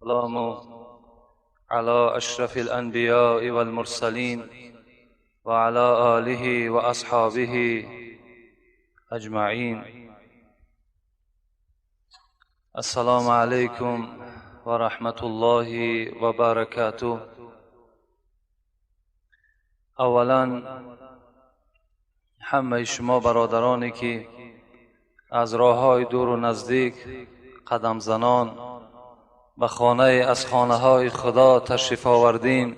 السلام على أشرف الأنبياء والمرسلين وعلى آله وأصحابه أجمعين. السلام عليكم ورحمة الله وبركاته. اولا همه شما برادرانی که از راه‌های دور و نزدیک قدم زنان به خانه از خانه های خدا تشریف آوردین،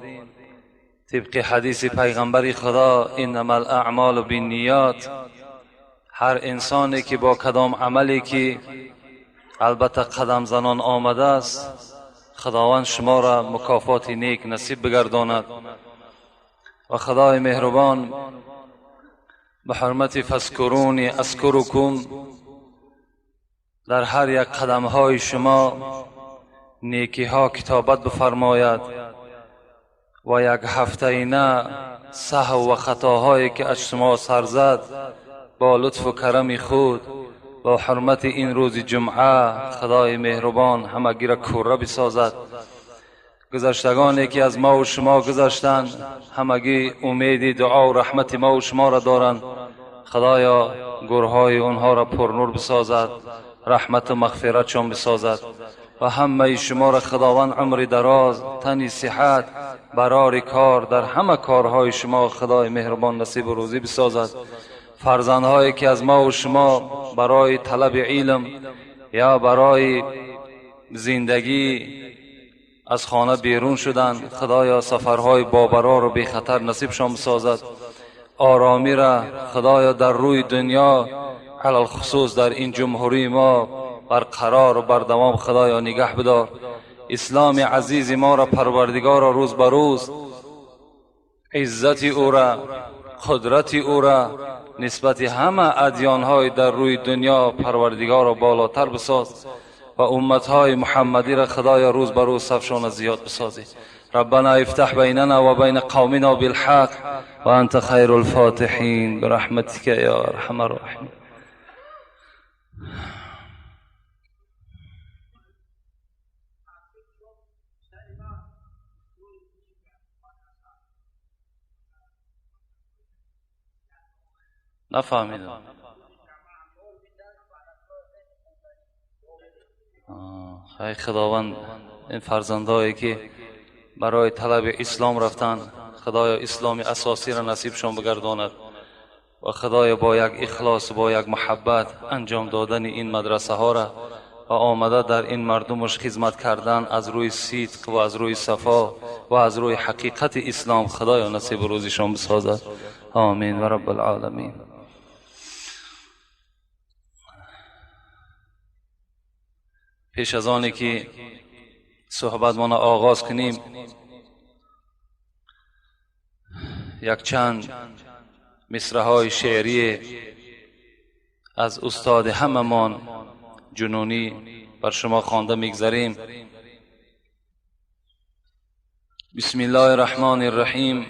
طبق حدیث پیغمبر خدا انما الاعمال بالنیات، هر انسانی که با کدام عملی که البته قدم زنان آمده است، خداوند شما را مکافات نیک نصیب بگرداند و خدای مهربان به حرمت فذکرونی اذکرکم در هر یک قدم های شما نیکی ها کتابت بفرماید و یک هفته نه سهو و خطاهایی که از شما سر زد با لطف و کرم خود با حرمت این روز جمعه خدای مهربان همگی را کوره بسازد. گذشتگانی که از ما و شما گذشتند همگی امید دعا و رحمت ما و شما را دارند. خدایا گورهای آنها را پرنور بسازد، رحمت و مغفرتشان بسازد و همه شما را خداوند عمر دراز، تنی صحت، برار کار در همه کارهای شما خدای مهربان نصیب و روزی بسازد. فرزندهایی که از ما و شما برای طلب علم یا برای زندگی از خانه بیرون شدند، خدایا سفرهای بابرار و بی خطر نصیبشان بسازد. آرامی را خدایا در روی دنیا علی الخصوص در این جمهوری ما برقرار و بردوام خدایا نگه بدار. اسلام عزیز ما را پروردگار را روز به روز عزت او را، قدرت او را نسبت همه ادیانهای در روی دنیا پروردگار را بالاتر بساز و امتهای محمدی را خدایا روز به روز صفشان زیاد بسازی. ربنا افتح بیننا و بین قومنا بالحق و انت خیر الفاتحین برحمتک یا ارحم الراحمین. نفهمیدم. خیلی خداوند این فرزندهایی که برای طلب اسلام رفتن، خدایا اسلام اساسی را نصیبشان بگرداند و خدایا با یک اخلاص، با یک محبت انجام دادن این مدرسه ها را و آمده در این مردمش خدمت کردن از روی صدق و از روی صفا و از روی حقیقت اسلام خدایا نصیب روزشان بسازد. آمین و رب العالمین. پیش از آنی که صحبتمان آغاز کنیم یک چند مصرع‌های شعری از استاد هممان جنونی بر شما خوانده میگذریم. بسم الله الرحمن الرحیم.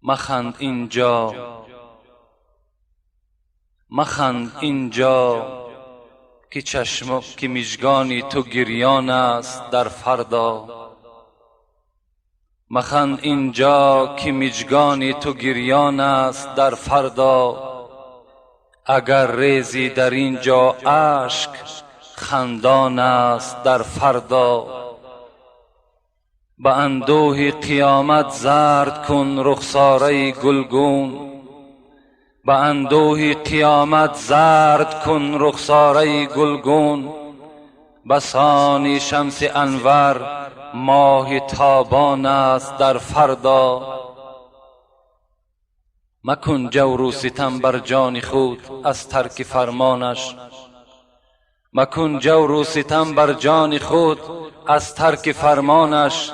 مخند اینجا، مخند اینجا که چشم که مژگانی تو گریان است در فردا. مخند اینجا که مژگانی تو گریان است در فردا. اگر ریزی در اینجا اشک خندان است در فردا. به اندوه قیامت زرد کن رخساره گلگون، به اندوه قیامت زرد کن رخساره گلگون. بسانی شمس انور ماه تابان است در فردا. مکن جور و ستم بر جان خود از ترک فرمانش، مکن جور و ستم بر جان خود از ترک فرمانش.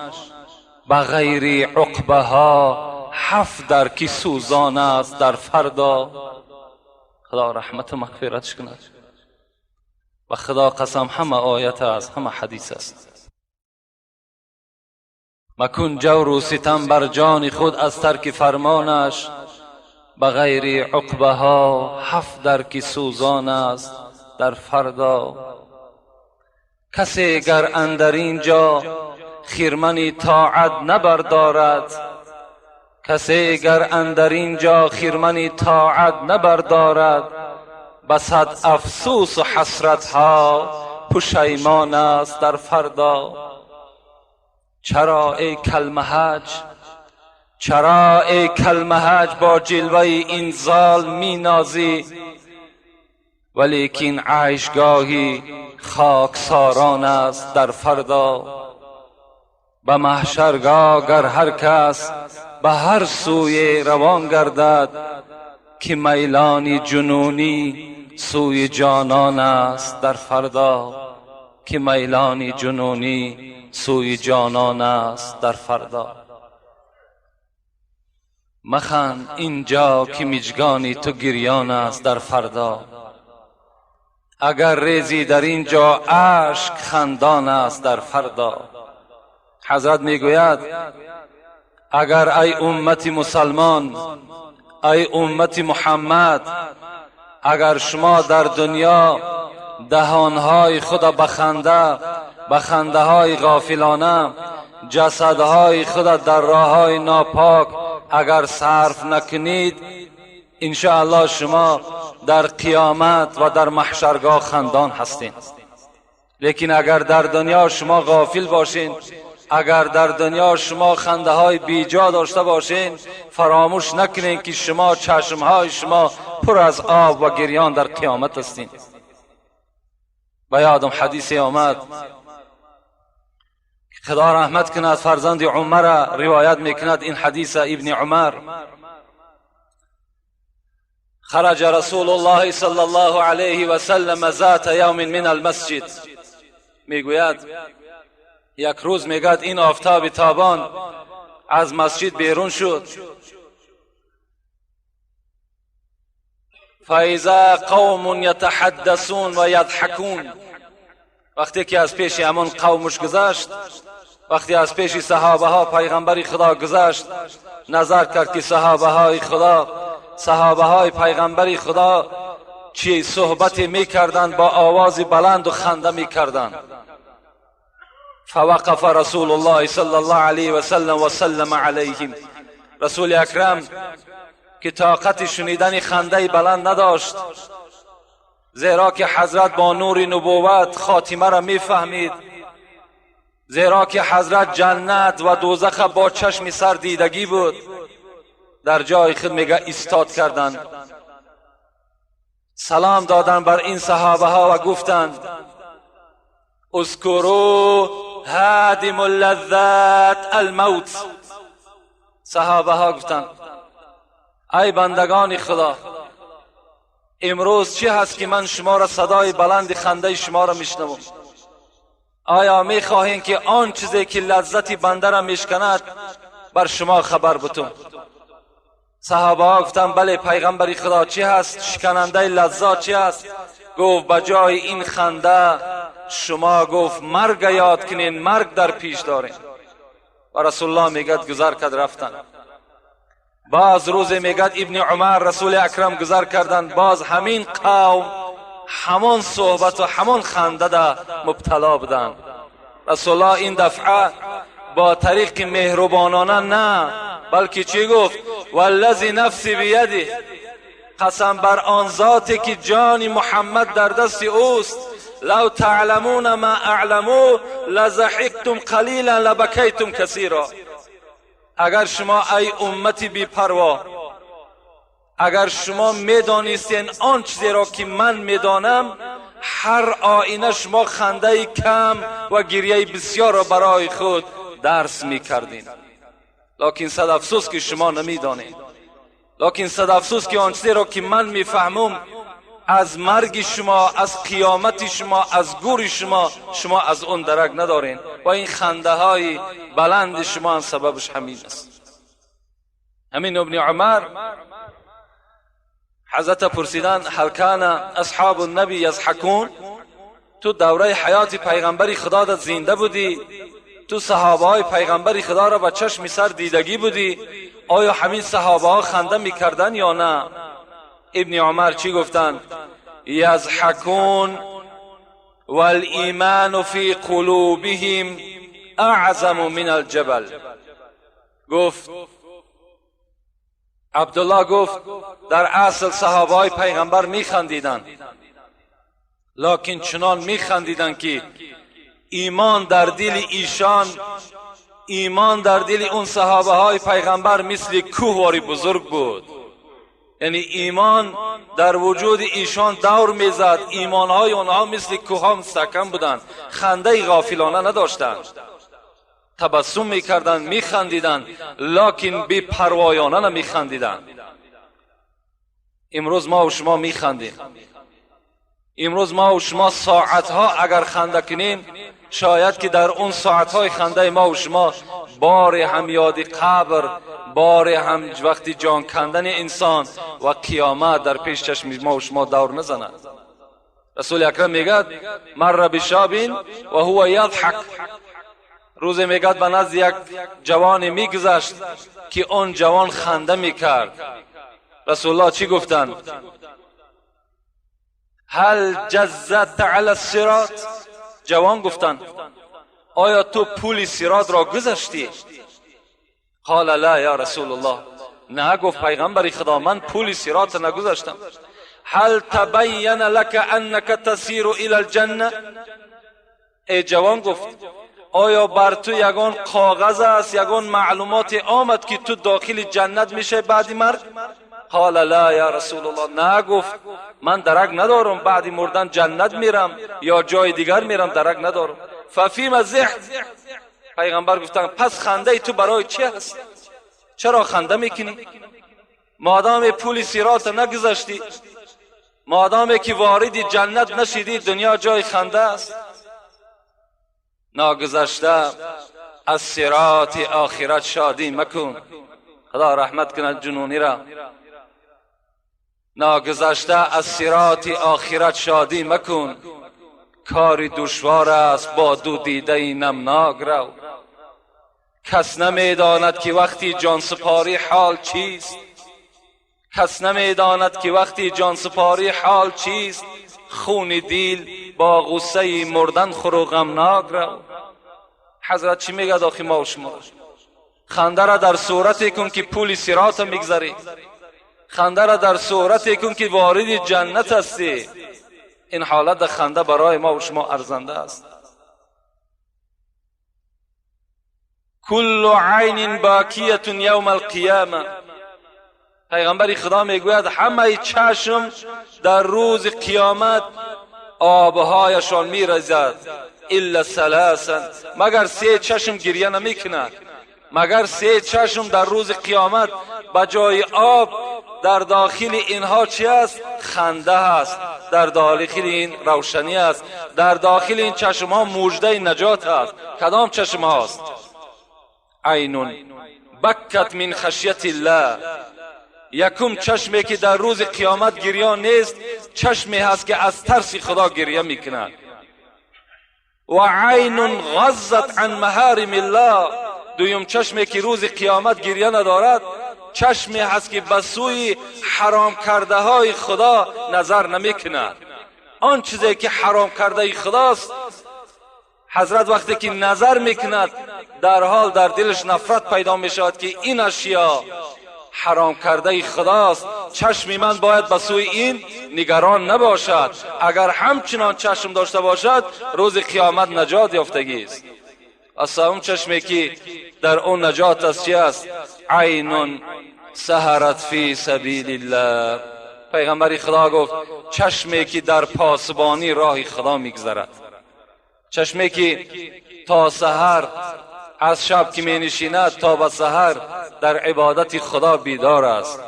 به غیر عقبه ها هفت در کی سوزان است در فردا. خدا رحمت و مغفرتش کند و خدا قسم همه آیت است، همه حدیث است. مکن جور و ستم بر جان خود از ترک فرمانش. به غیر عقبه ها هفت در کی سوزان است در فردا. کسی گر اندر اینجا خرمن طاعت نبردارد، کسی گر اندر اینجا خرمن طاعت نبردارد، بصد افسوس و حسرت ها پشیمان است در فردا. چرا ای کلمهج، چرا ای کلمهج با جلوه این زال می نازی، ولیکن عیشگاهی خاکساران است در فردا. به محشرگاه گر هر کس به هر سوی روان گردد، که میلان جنونی سوی جانان است در فردا، که میلان جنونی سوی جانان است در فردا. مخند اینجا که مژگان تو گریان است در فردا، اگر ریزی در اینجا اشک خندان است در فردا. حضرت میگوید اگر ای امت مسلمان، ای امت محمد، اگر شما در دنیا دهانهای خود بخنده، بخنده های غافلانه، جسدهای خود در راه های ناپاک اگر صرف نکنید، انشاءالله شما در قیامت و در محشرگاه خندان هستین. لیکن اگر در دنیا شما غافل باشین، اگر در دنیا شما خنده های بیجا داشته باشین، فراموش نکنین که شما چشم های شما پر از آب و گریان در قیامت هستین. به یادم حدیثی آمد، خدا رحمت کند فرزند عمر روایت میکند این حدیث ابن عمر. خرج رسول الله صلی الله علیه و سلم ذات یوم من المسجد. میگوید یک روز میگد این آفتاب تابان از مسجد بیرون شد. فاذا قوم یتحدثون و یضحکون. وقتی که از پیش همان قومش گذشت، وقتی از پیش صحابه ها پیغمبر خدا گذشت، نظر کرد که صحابه های خدا، صحابه های پیغمبر خدا چی صحبت میکردند، با آواز بلند و خنده میکردند. فوقف رسول الله صلی الله علیه و سلم و سلم علیهم. رسول اکرم که طاقت شنیدن خنده بلند نداشت، زیرا که حضرت با نور نبوت خاتمه را میفهمید، زیرا که حضرت جنت و دوزخ با چشم سر دیدگی بود، در جای خود میگه ایستاد کردند، سلام دادن بر این صحابه ها و گفتند اذکروا هادم اللذات الموت. صحابه ها گفتند ای بندگان خدا، امروز چی هست که من شما را صدای بلند خنده شما را میشنوم؟ آیا میخواهین که آن چیزی که لذت بنده را میشکند بر شما خبر بتون؟ صحابه ها گفتند بله پیغمبر خدا، چی هست شکننده لذات چی هست؟ گفت به جای این خنده شما گفت مرگ یاد کنین، مرگ در پیش دارین. و رسول الله میگد گذر کرد رفتن. باز روز میگد ابن عمر رسول اکرم گذر کردند، باز همین قوم همان صحبت و همان خنده ده مبتلا بودند. رسول الله این دفعه با طریق مهربانانه نه، بلکه چی گفت؟ والذی نفسی بیده، قسم بر آن ذاتی که جان محمد در دست اوست، لو تعلمون ما اعلمو لضحکتم قلیلا لبکیتم کثیرا. اگر شما ای امتی بی پروا، اگر شما میدانستین آن چیزی را که من میدانم، هر آینه شما خنده کم و گریه بسیار را برای خود درس میکردین. لکن صد افسوس که شما نمیدانید، لکن صد افسوس که آن چیزی را که من میفهمم از مرگ شما، از قیامت شما، از گور شما، شما از اون درک ندارین و این خنده های بلند شما هم سببش همین است. همین ابن عمر حضرت پرسیدن هل کان اصحاب النبی یضحکون؟ تو دوره حیات پیغمبر خدا در زنده بودی، تو صحابه های پیغمبر خدا را با چشم سر دیدگی بودی، آیا همین صحابه ها خنده میکردن یا نه؟ ابن عمر چی گفتن؟ یضحکون والایمان فی قلوبهم اعظم من الجبل. گفت عبدالله، گفت در اصل صحابه های پیغمبر میخندیدند، لکن چنان میخندیدند که ایمان در دل ایشان، ایمان در دل اون صحابه های پیغمبر مثل کوه بزرگ بود. یعنی ایمان در وجود ایشان دور میزد، ایمان های آنها مثل کوه ها مستحکم بودند، خنده غافلانه نداشتند، تبسم میکردند، میخندیدند، لکن بی پروایانه نمیخندیدند. امروز ما و شما میخندیم. امروز ما و شما ساعتها اگر خنده کنیم، شاید که در اون ساعتهای خنده ما و شما بار هم یاد قبر، بار هم وقتی جان کندن انسان و قیامت در پیش چشم ما و شما دور نزند. رسول اکرم میگد مر بشاب و هو یضحک. روزی میگد به نزد یک جوان میگذشت که آن جوان خنده میکرد. رسول الله چی گفتند؟ هل جزت علی الصراط؟ جوان گفتند آیا تو پول صراط را گذشتی؟ قال لا یا رسول الله. نه، گفت پیغمبر خدا، من پول صراط نگذشتم. هل تبین لك انك تسیر الى الجنه؟ ای جوان، گفت آیا بر تو یگان کاغذ است، یگان معلومات آمد که تو داخل جنت میشه بعد مرگ؟ قال لا یا رسول الله. نه، گفت من درک ندارم بعد مردن جنت میرم یا جای دیگر میرم، درک ندارم. ففیم ضحک؟ پیغمبر گفتن پس خنده تو برای چی هست؟ چرا خنده میکنی؟ مادام پول صراط نگذشتی، مادام که وارد جنت نشیدی، دنیا جای خنده است؟ ناگذشته از صراط آخرت شادی مکن. خدا رحمت کند جنونی را. ناگذشته از صراط آخرت شادی مکن، کاری دشوار است با دو دیده نمناک رو. کس نمیداند که وقتی جان سپاری حال چیست، کس نمیداند که وقتی جان سپاری حال چیست. خون دل با غصه مردن خور و غمناک رو. حضرت چی میگه آخی ما و شما؟ خنده را در صورتی کن که پول صراط میگذری، خنده را در صورتی کن که وارد جنت هستی. این حالت خنده برای ما و شما ارزنده است. کل عین باکیه یوم القیامه. پیغمبر خدا میگوید همه چشم در روز قیامت آبهایشان میرزد، الا ثلاثا، مگر سه چشم گریه نمیکند. مگر سه چشم در روز قیامت به جای آب در داخل اینها چی است؟ خنده است. در داخل این روشنی است. در داخل این چشم ها مژده نجات است. کدام چشم هاست؟ عین بکت من خشیت الله. یکم چشمی که در روز قیامت گریان نیست، چشمی هست که از ترس خدا گریه میکند. و عین غزت عن محارم الله. دویم چشمی که روز قیامت گریه ندارد، چشمی هست که به سوی حرام کرده های خدا نظر نمیکند. آن چیزی که حرام کرده خداست، حضرت وقتی که نظر میکند در حال در دلش نفرت پیدا میشود که این اشیا حرام کرده خداست، چشم من باید به سوی این نگران نباشد. اگر همچنان چشم داشته باشد روز قیامت نجات یافتگی است. و سوم چشمی که در اون نجات است چی است؟ عین سهرت فی سبیل الله. پیغمبر خدا گفت چشمی که در پاسبانی راه خدا میگذرد، چشمی که تا سحر از شب که می نشیند تا به سحر در عبادت خدا بیدار است،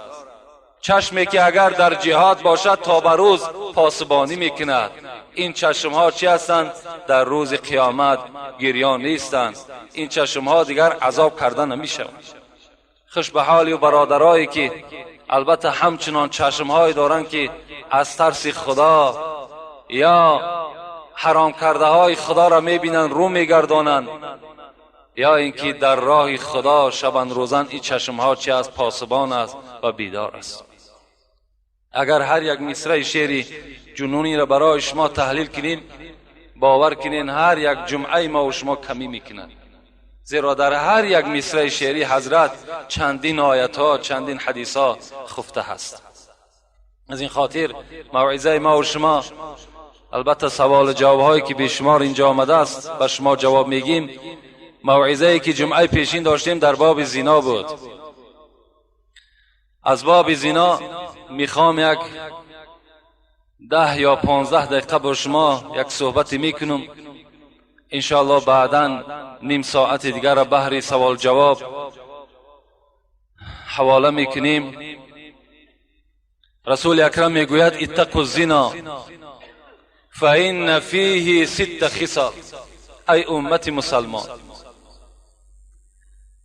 چشمی که اگر در جهاد باشد تا به روز پاسبانی میکند. این چشم ها چی هستند؟ در روز قیامت گریان نیستند. این چشم ها دیگر عذاب کرده نمیشوند. خوش به حالی و برادرایی که البته همچنان چشم های دارند که از ترس خدا یا حرام کرده های خدا را میبینند رو میگردانند، یا اینکه در راه خدا شبان روزان این چشم ها چی از پاسبان است و بیدار است. اگر هر یک مصرع شعری جنونی را برای شما تحلیل کنیم، باور کنین هر یک جمعه ما و شما کمی میکند، زیرا در هر یک مصرع شعری حضرت چندین آیت ها، چندین حدیث ها خفته هست. از این خاطر موعظه ما و شما، البته سوال جواب هایی که بیشمار اینجا آمده است به شما جواب میگیم. موعظه ای که جمعه پیشین داشتیم در باب زنا بود. از باب زنا میخوام یک 10 یا 15 دقیقه با شما یک صحبتی میکنم. انشاءالله بعدا نیم ساعت دیگر را بهر سوال جواب حواله میکنیم. رسول اکرم میگوید اتقوا الزنا فإن فیه 6 خصال. ای امت مسلمان،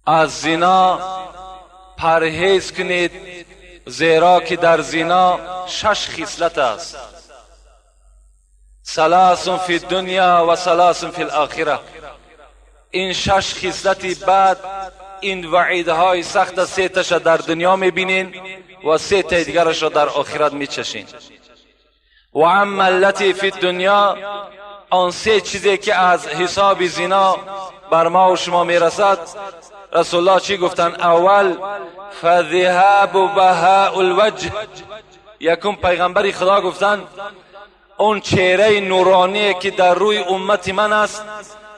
از زنا پرهیز کنید، زیرا که در زنا 6 خصلت است. 3 فی الدنیا و 3 فی الاخره. این 6 خصلت بد، این وعیدهای سخت، 3 تاش در دنیا میبینین و 3 تا دیگرش را در آخرت میچشین. و اما التي فی الدنیا، آن 3 چیزی که از حساب زنا بر ما و شما میرسد، رسول الله چی گفتن؟ اول فذهاب بهاء الوجه. یکم پیغمبر خدا گفتن اون چهره نورانی که در روی امت من است،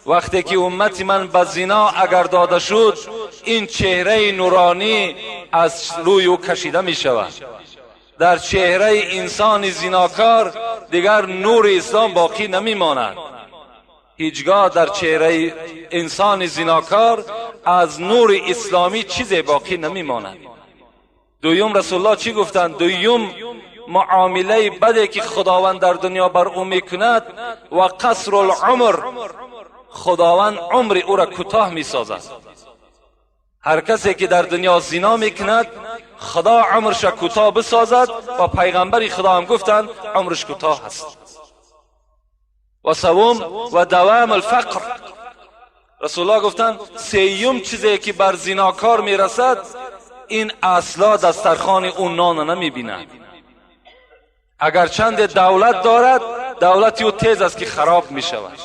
وقتی که امت من به زنا اگر داده شد، این چهره نورانی از روی او کشیده می شود. در چهره انسان زناکار دیگر نور اسلام باقی نمی ماند. هیچگاه در چهره انسان زناکار از نور اسلامی چیزی باقی نمی ماند. دویم رسول الله چی گفتند؟ دویم معامله بدی که خداوند در دنیا بر او میکند و قصر العمر، خداوند عمر او را کوتاه میسازد. هر کسی که در دنیا زنا میکند، خدا عمرش را کوتاه بسازد و پیغمبر خدا هم گفتند عمرش کوتاه است. و سوم و دوام الفقر. رسول الله گفتند سیوم چیزی که بر زناکار میرسد، این اصلا دسترخوان او نان نمیبیند. اگر چند دولت دارد، دولت او تیز است که خراب میشود.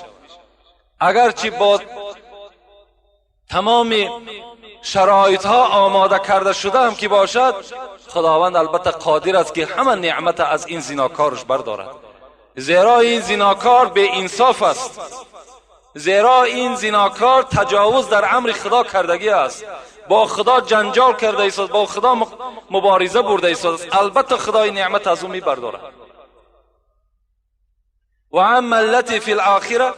اگرچه با تمام شرایط ها آماده کرده شده هم که باشد، خداوند البته قادر است که همه نعمت از این زناکارش بردارد. زیرا این زناکار به انصاف است، زیرا این زناکار تجاوز در امر خدا کردگی است، با خدا جنجال کرده است، با خدا مبارزه برده است. البته خدای نعمت از او میبردارد. و اما التي فی الاخره،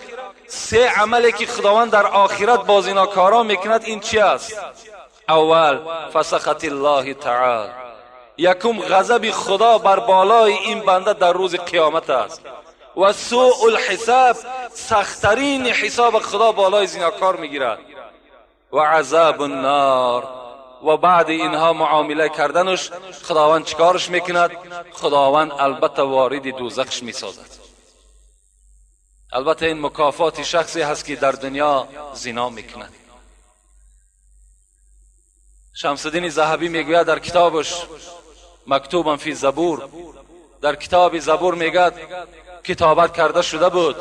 3 عملی که خداوند در آخرت با زناکارا میکند، این چی است؟ اول فسخط الله تعالی، یکم غضب خدا بر بالای این بنده در روز قیامت است. و سوء الحساب، سختترین حساب خدا بالای زناکار میگیرد. و عذاب النار. و بعد اینها معامله کردنش، خداوند چیکارش میکند؟ خداوند البته وارد دوزخش میسازد. البته این مکافات شخصی هست که در دنیا زنا میکند. شمس الدین ذهبی میگوید در کتابش مکتوبا فی زبور، در کتاب زبور میگد کتابت کرده شده بود،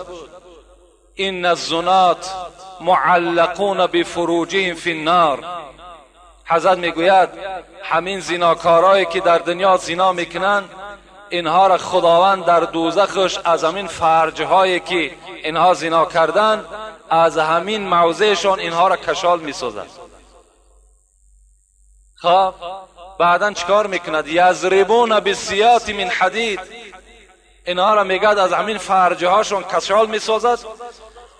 ان الزنات معلقون بفروجهم فی النار. حضرت میگوید همین زناکارایی که در دنیا زنا میکنند، اینها را خداوند در دوزخش از همین فرجهایی که اینها زنا کردن، از همین موضعشان اینها را کشال میسازد. خب بعدا چیکار میکند؟ یضربون بالسیاط من حدید. اینها را میگد از همین فرجهاشون کشال میسازد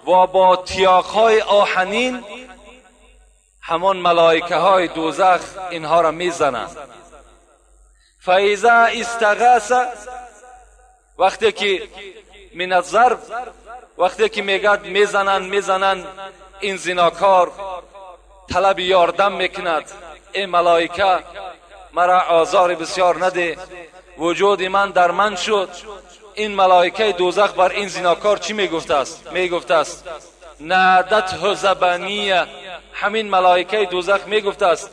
و با تیاقهای آهنین همان ملائکه های دوزخ اینها را میزنند. فاذا استغاث، وقتی که من الضرب، وقتی که میگد میزنن، این زناکار طلب یاردم میکند، ای ملائکه مرا آزار بسیار نده، وجود من در من شد. این ملائکه دوزخ بر این زناکار چی میگفته است؟ میگفته است نادته زبانیه. همین ملائکه دوزخ میگفته است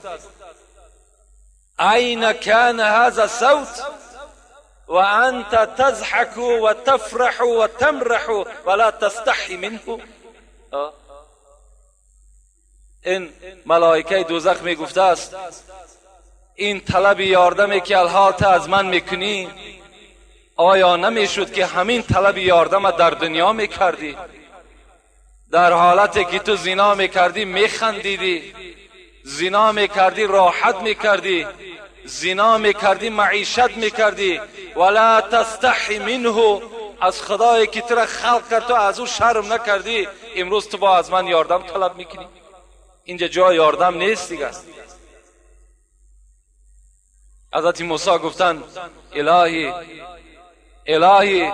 این کان هذا الصوت. و انت تضحک و تفرح و تمرح ولا تستحی منه. این ملائکه دوزخ میگفته است این طلب یاردمی که الحال ته از من میکنی، آیا نمیشد که همین طلب یاردم در دنیا میکردی؟ در حالتی که تو زنا میکردی میخندیدی، زنا میکردی راحت میکردی، زنا میکردی معیشت میکردی. ولا تستحی منه، از خدایی که تو را خلق کرد تو از او شرم نکردی، امروز تو با از من یاردم طلب میکنی. اینجا جای یاردم نیست دیگه. حضرت موسی گفتن الهی الهی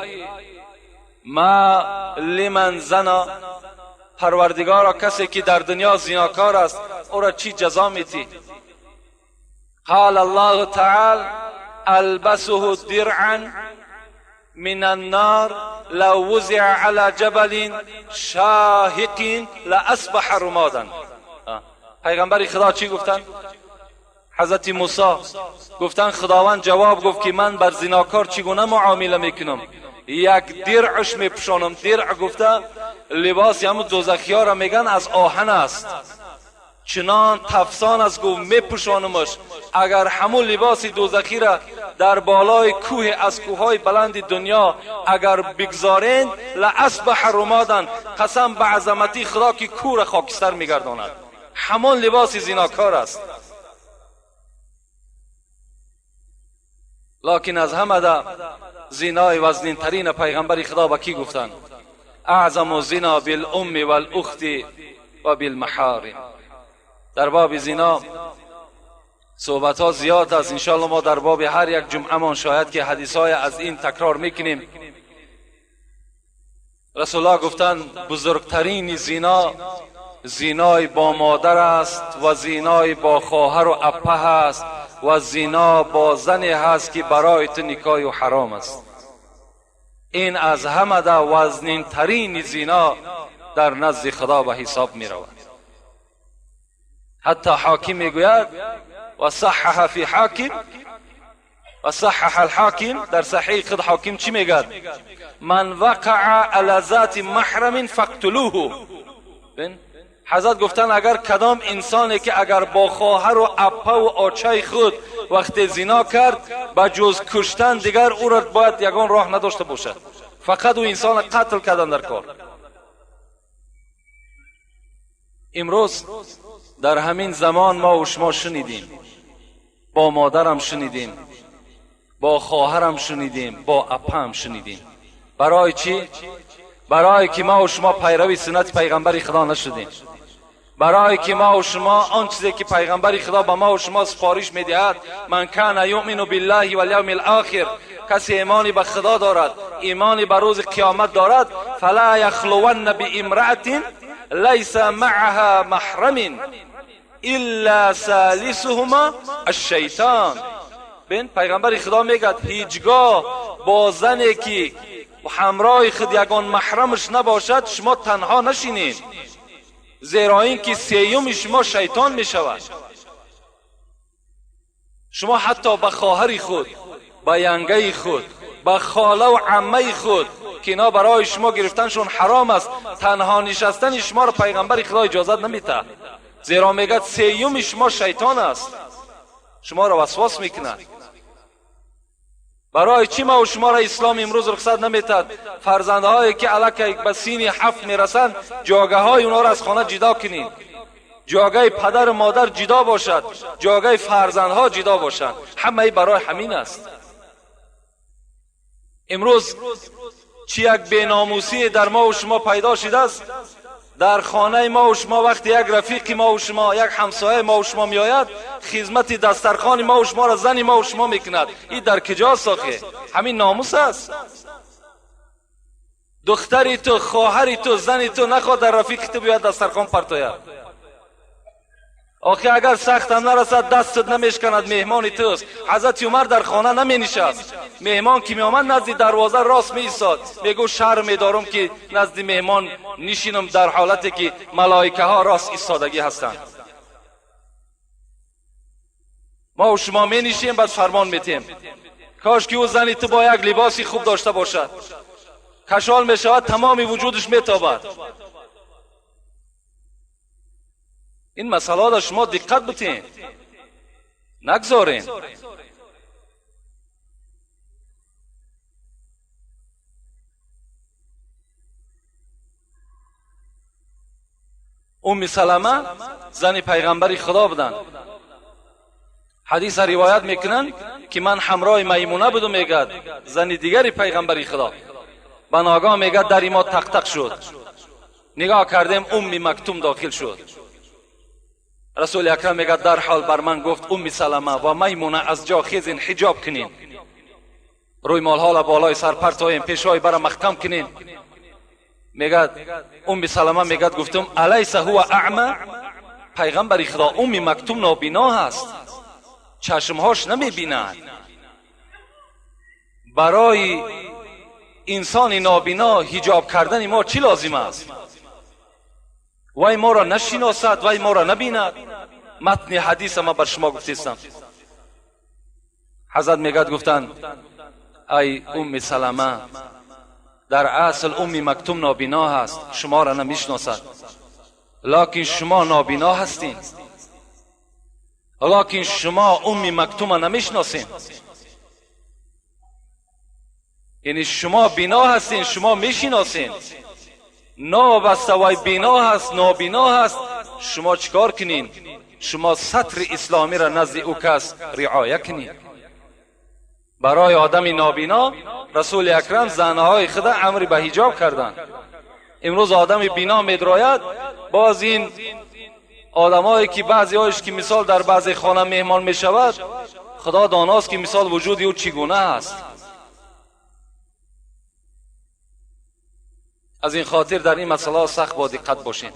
ما لمن زنا، پروردگارا کسی که در دنیا زیناکار است او را چی جزا میتی؟ قال الله تعالی البسه درعا من النار لو وزع على جبل شاهق لاصبح رمادا. پیغمبر خدا چی گفتن؟ حضرت موسی گفتن خداوند جواب گفت که من بر زیناکار چگونه معامله میکنم؟ یک درعش میپوشانم. درع گفته لباس همون دوزخی ها را میگن، از آهن است، چنان تفسان است، گفت میپوشانمش. اگر همون لباس دوزخی را در بالای کوه از کوههای بلند دنیا اگر بگذارین لاصبح رمادا، قسم به عظمتی خدا که کوه را خاکستر میگرداند. همان لباس زیناکار است. لکن از همه ده زینای وزنین ترین پیغمبر خدا به کی گفتند؟ اعظم زنا بالام والاخت و بالمحارم. در باب زنا صحبت ها زیاد است، انشاءالله ما در باب هر یک جمعه مان شاید که حدیث های از این تکرار میکنیم. رسول الله گفتند بزرگترین زنا زینای با مادر است و زینای با خواهر و اپه است و زینا با زنی هست که برای تو نکاح و حرام است. این از همه ده وزنین ترین زینا در نزد خدا به حساب می رود. حتی حاکم میگوید و صحح فی حاکم و صحح الحاکم، در صحیح خود حاکم چی میگد؟ من وقع علی ذات محرم فاقتلوه. حضرت گفتن اگر کدام انسانی که اگر با خواهر و اپه و آچه خود وقت زنا کرد به جز کشتن دیگر او را باید یگان راه نداشته باشد، فقط او انسان قتل کردن در کار. امروز در همین زمان ما و شما شنیدیم، با مادرم شنیدیم، با خواهرم شنیدیم، با اپه هم شنیدیم. برای چی؟ برای که ما و شما پیروی سنت پیغمبر خدا نشدیم، برای که ما و شما آن چیزی که پیغمبر خدا به ما و شما سفارش میدهد، من کان یؤمن بالله والیوم الاخر، کسی ایمانی به خدا دارد، ایمانی به روز قیامت دارد، فلا یخلون بامرأة لیس معها محرم الا ثالثهما الشیطان. ببین پیغمبر خدا میگه هیچگاه با زنی که همراه خود یگان محرمش نباشد شما تنها نشینید، زیرا اینکه سیوم شما شیطان می شود. شما حتی به خواهر خود، به ینگه خود، به خاله و عمه خود که اینا برای شما گرفتنشون حرام است، تنها نشستن شما را پیغمبر خدا اجازت نمیده، زیرا میگه سیوم شما شیطان است، شما را وسواس میکند. برای چی ما و شما را اسلام امروز رخصت نمیتد فرزندهایی که الکی به سین 7 میرسند جاگه های اونها را از خانه جدا کنید، جاگه پدر و مادر جدا باشد، جاگه فرزندها جدا باشند، همه برای همین است. امروز چی یک بیناموسی در ما و شما پیدا شده است. در خانه ما و شما وقتی یک رفیق ما و شما، یک همسایه ما و شما میآید، خدمت دسترخوان ما و شما را زن ما و شما میکند. این در کجاست آخه؟ همین ناموس است. دختری تو، خواهری تو، زنی تو نخواد در رفیق تو بیاید دسترخوان پرتاید. آخه اگر سخت هم نرسد دستت نمیشکند، مهمان توست. حضرت عمر در خانه نمی نشست، مهمان که می آمد نزد دروازه راست می ایستاد، میگو شرم میدارم که نزد مهمان نشینم در حالتی که ملائکه ها راست ایستادگی هستند. ما و شما می نشیم بعد فرمان میتیم Кош ки ӯ зани ту бо як либоси хуб дошта бошад. Кашол мешавад, тамоми вуҷудаш метобад. Ин масъалаҳоро шумо диққат битин, нагзорен. Умми Салама зани пайғамбари Худо буданд. Ҳадиса ривоят мекунанд, ки ман ҳамроҳи Маймуна будум, мегӯяд зани дигари пайғамбари Худо. Ба ногоҳ мегӯяд дари мо тақ-тақ шуд. Нигоҳ кардем, Умми Мактум дохил шуд. Расули Акрам мегӯяд дарҳол бар ман гуфт Умми Салама ва Маймуна аз ҷо хезин, ҳиҷоб кунин, рӯймолҳоро болои сар партоем, пешҳои бара маҳкам кунин. Мегӯяд Умми Салама мегӯяд гуфтум алайса ҳува аъма, пайғамбари Худо Умми Мактум нобино ҳаст, чашмҳош намебинад. Барои инсони нобино ҳиҷоб кардани мо чӣ лозим аст? Вай моро нашиносад, вай моро набинад. Матни ҳадиса ман бар шумо гуфтистам. Ҳазрат мегӯяд гуфтанд ай Умми Салама, дар асл Умми Мактум нобино ҳаст, шуморо намешиносад, локин шумо нобино ҳастин, локин шумо Умми Мактума намешиносед. Яъне шумо бино ҳастин, шумо мешиносед. Новобаста вай бино ҳаст, нобино ҳаст, шумо чикор кунин? Шумо сатри исломиро назди ӯ кас риоя кунед. Барои одами нобино Расули Акрам занҳои худа амри ба ҳиҷоб карданд. Имрӯз одами бино медрояд, боз ин одамое ки баъзеҳояш ки мисол дар баъзе хона меҳмон мешавад, Худо доност ки мисол вуҷуди ӯ чӣ гуна аст. Аз ин хотир дар ин масъалаҳо сахт бо диққат бошем.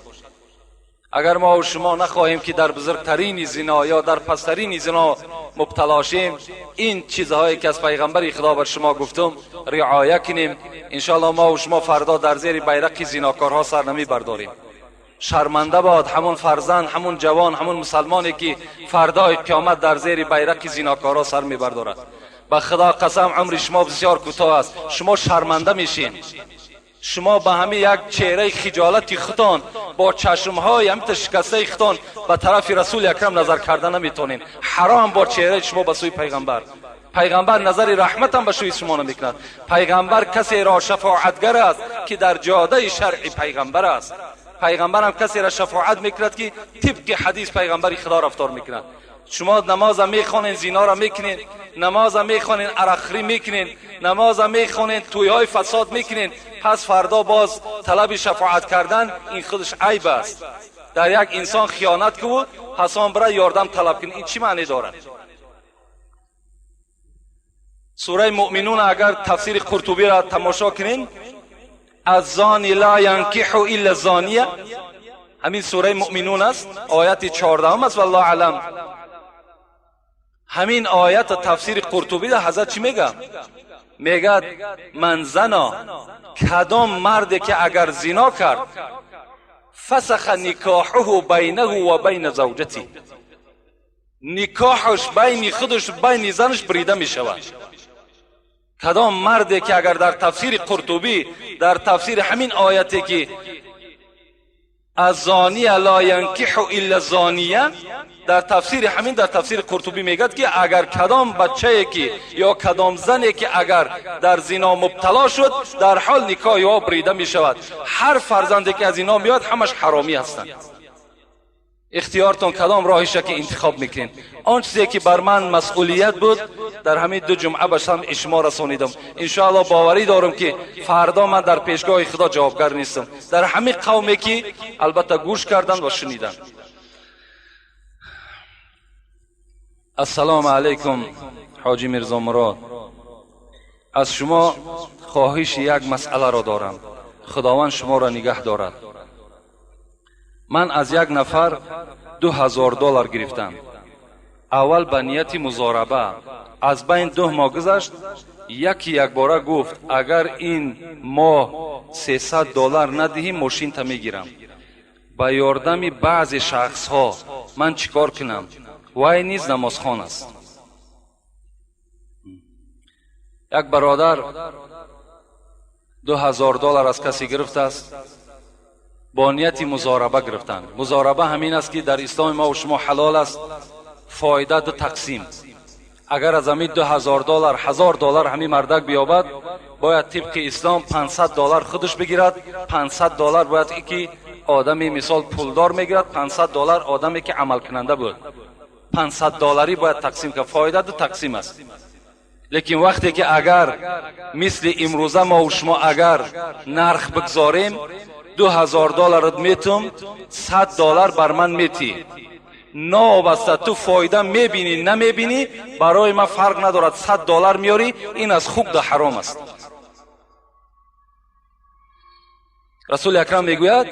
Агар мо ва шумо нахоҳем ки дар бузургтарини зино ё дар пасттарини зино мубтало шем, ин чизҳое ки аз пайғамбари Худо бар шумо гуфтум риоя кунем. Иншоалло мо ва шумо фардо дар зери байрақи зинокорҳо сар намебардорем. Шарманда бод ҳамон фарзанд, ҳамон ҷавон, ҳамон мусалмоне ки фардои қиёмат дар зери байрақи зинокорҳо сар мебардорад. Ба Худо қасам, умри шумо бисёр кӯтоҳ аст, шумо шарманда мешин. Шумо ба ҳамин як чеҳраи хиҷолати худтон бо чашмҳои ҳамита шикастаи худтон ба тарафи Расули Акрам назар карда наметонед. Ҳаром бо чеҳраи шумо ба сӯи пайғамбар. Пайғамбар назари раҳматам ба сӯи шумо намекунад. Пайғамбар касеро шафоатгар аст ки дар ҷодаи шаръи пайғамбар аст. Пайғамбарам касеро шафоат мекунад ки тибқи ҳадис пайғамбари Худо рафтор мекунад. Шумо намоза мехонед, зиноро мекунед, намоза мехонед, арақхӯрӣ мекунед, намоза мехонед, тӯйҳои фасод мекунед, пас фардо боз талаби шафоат кардан ин худаш айб аст. Дар як инсон хиёнат куву пас он бира ёрдам талаб кунед, ин чӣ маъне дорад? Сураи Муъминун агар тафсири Қуртубиро тамошо кунед, الزانی لا ینکح الا الزانیه، همین سوره مؤمنون است، آیت 14 است، والله اعلم. همین آیت تفسیر قرطبی ده حضرت چی میگه؟ میگه من زنا، کدام مرد که اگر زنا کرد، فسخ نکاحه بینه و بین زوجتی، نکاحش بین خودش بین زنش بریده میشود. کدام مردی که اگر در تفسیر قرطبی در تفسیر همین آیتی که الزانی لا ینکح الا الزانیه، در تفسیر همین در تفسیر قرطبی میگد که اگر کدام بچه که یا کدام زنی که اگر در زنا مبتلا شد، در حال نکاح او بریده میشود. هر فرزندی که از اینا میاد همش حرامی هستند. اختیارتون کدام راهش که انتخاب میکنین. آن چیزی که بر من مسئولیت بود در همین دو جمعه به سمع شما رسانیدم. انشاءالله باوری دارم که فردا من در پیشگاه خدا جوابگر نیستم در همین قومی که البته گوش کردن و شنیدن. السلام علیکم حاجی میرزا مراد، از شما خواهش یک مسئله را دارم، خداوند شما را نگه دارد. من از یک نفر $2000 گرفتم، اول به نیت مضاربه، از بین 2 ماه گذشت، یکی یک باره گفت اگر این ماه $300 ندهی ماشین تا میگیرم. با یاردم بعض شخص ها من چیکار کنم؟ وای نیز نمازخوان است. Як бародар $2000 аз касе гирифтааст, бо нияти музораба гирифтанд. Музораба ҳамин аст ки дар исломи мо ва шумо ҳалол аст, фоида ду тақсим. Агар аз ҳамин $2000 $1000 ҳамин мардак биёбад, бояд тибқи ислом $500 худаш бигирад, $500 бояд ки одами мисол пулдор мегирад, $500 одаме ки амалкунанда буд. $500 бояд тақсим кард, фоида ду тақсим аст. Лекин вақте ки агар мисли имрӯза мо ва шумо агар нарх бигзорем, $2000 метум, $100 бар ман метӣ. Новобаста ту фоида мебинӣ намебинӣ, барои ман фарқ надорад, $100 меёрӣ, ин аз хуб да ҳаром аст. Расули акрам мегӯяд: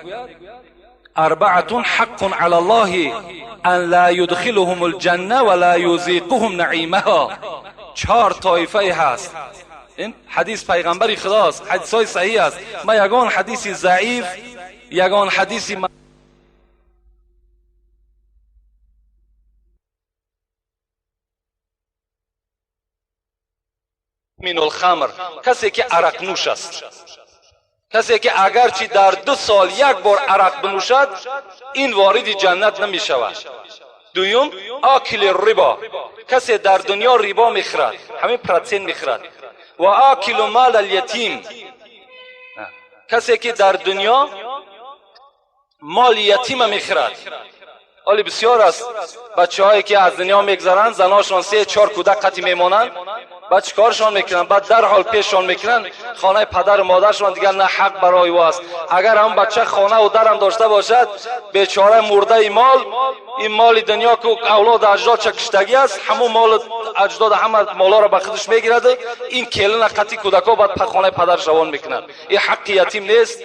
арбаатун ҳаққун ала Аллоҳи ан ла юдхилуҳум алҷанна ва ла юзиқуҳум наъимаҳо. 4 тоифае ҳаст. Ин ҳадис пайғамбари худост, ҳадисҳои саҳиҳ аст. Ман ягон ҳадиси заиф, ягон ҳадиси мин алхамр, касе ки арақнӯш аст, касе ки агарчи дар 2 сол як бор арақ бинӯшад, ин вориди ҷаннат намешавад. Дуюм, акили рибо, касе дар дунё рибо мехӯрад, ҳамин процент мехӯрад. Ва акилу мал алятим, касе ки дар дунё моли ятима мехӯрад. Ҳоли бисёр аст бачаҳое ки аз дунё мегзаранд, заношон 3-4 кӯдак қатӣ мемонанд, баъд чӣ коршон мекунанд? Баъд дарҳол пешшон мекунанд хонаи падару модаршон, дигар на ҳақ барои ӯ аст. Агар ҳам бача хонаву дарам дошта бошад, бечора мурдаи мол, ин моли дунё ки авлоду аҷдодша киштагӣ аст, ҳамун молу аҷдода ҳама молоро ба худаш мегирад, ин келина қатӣ кӯдакҳо баъд хонаи падараш равон мекунад. Ин ҳаққи ятим нест.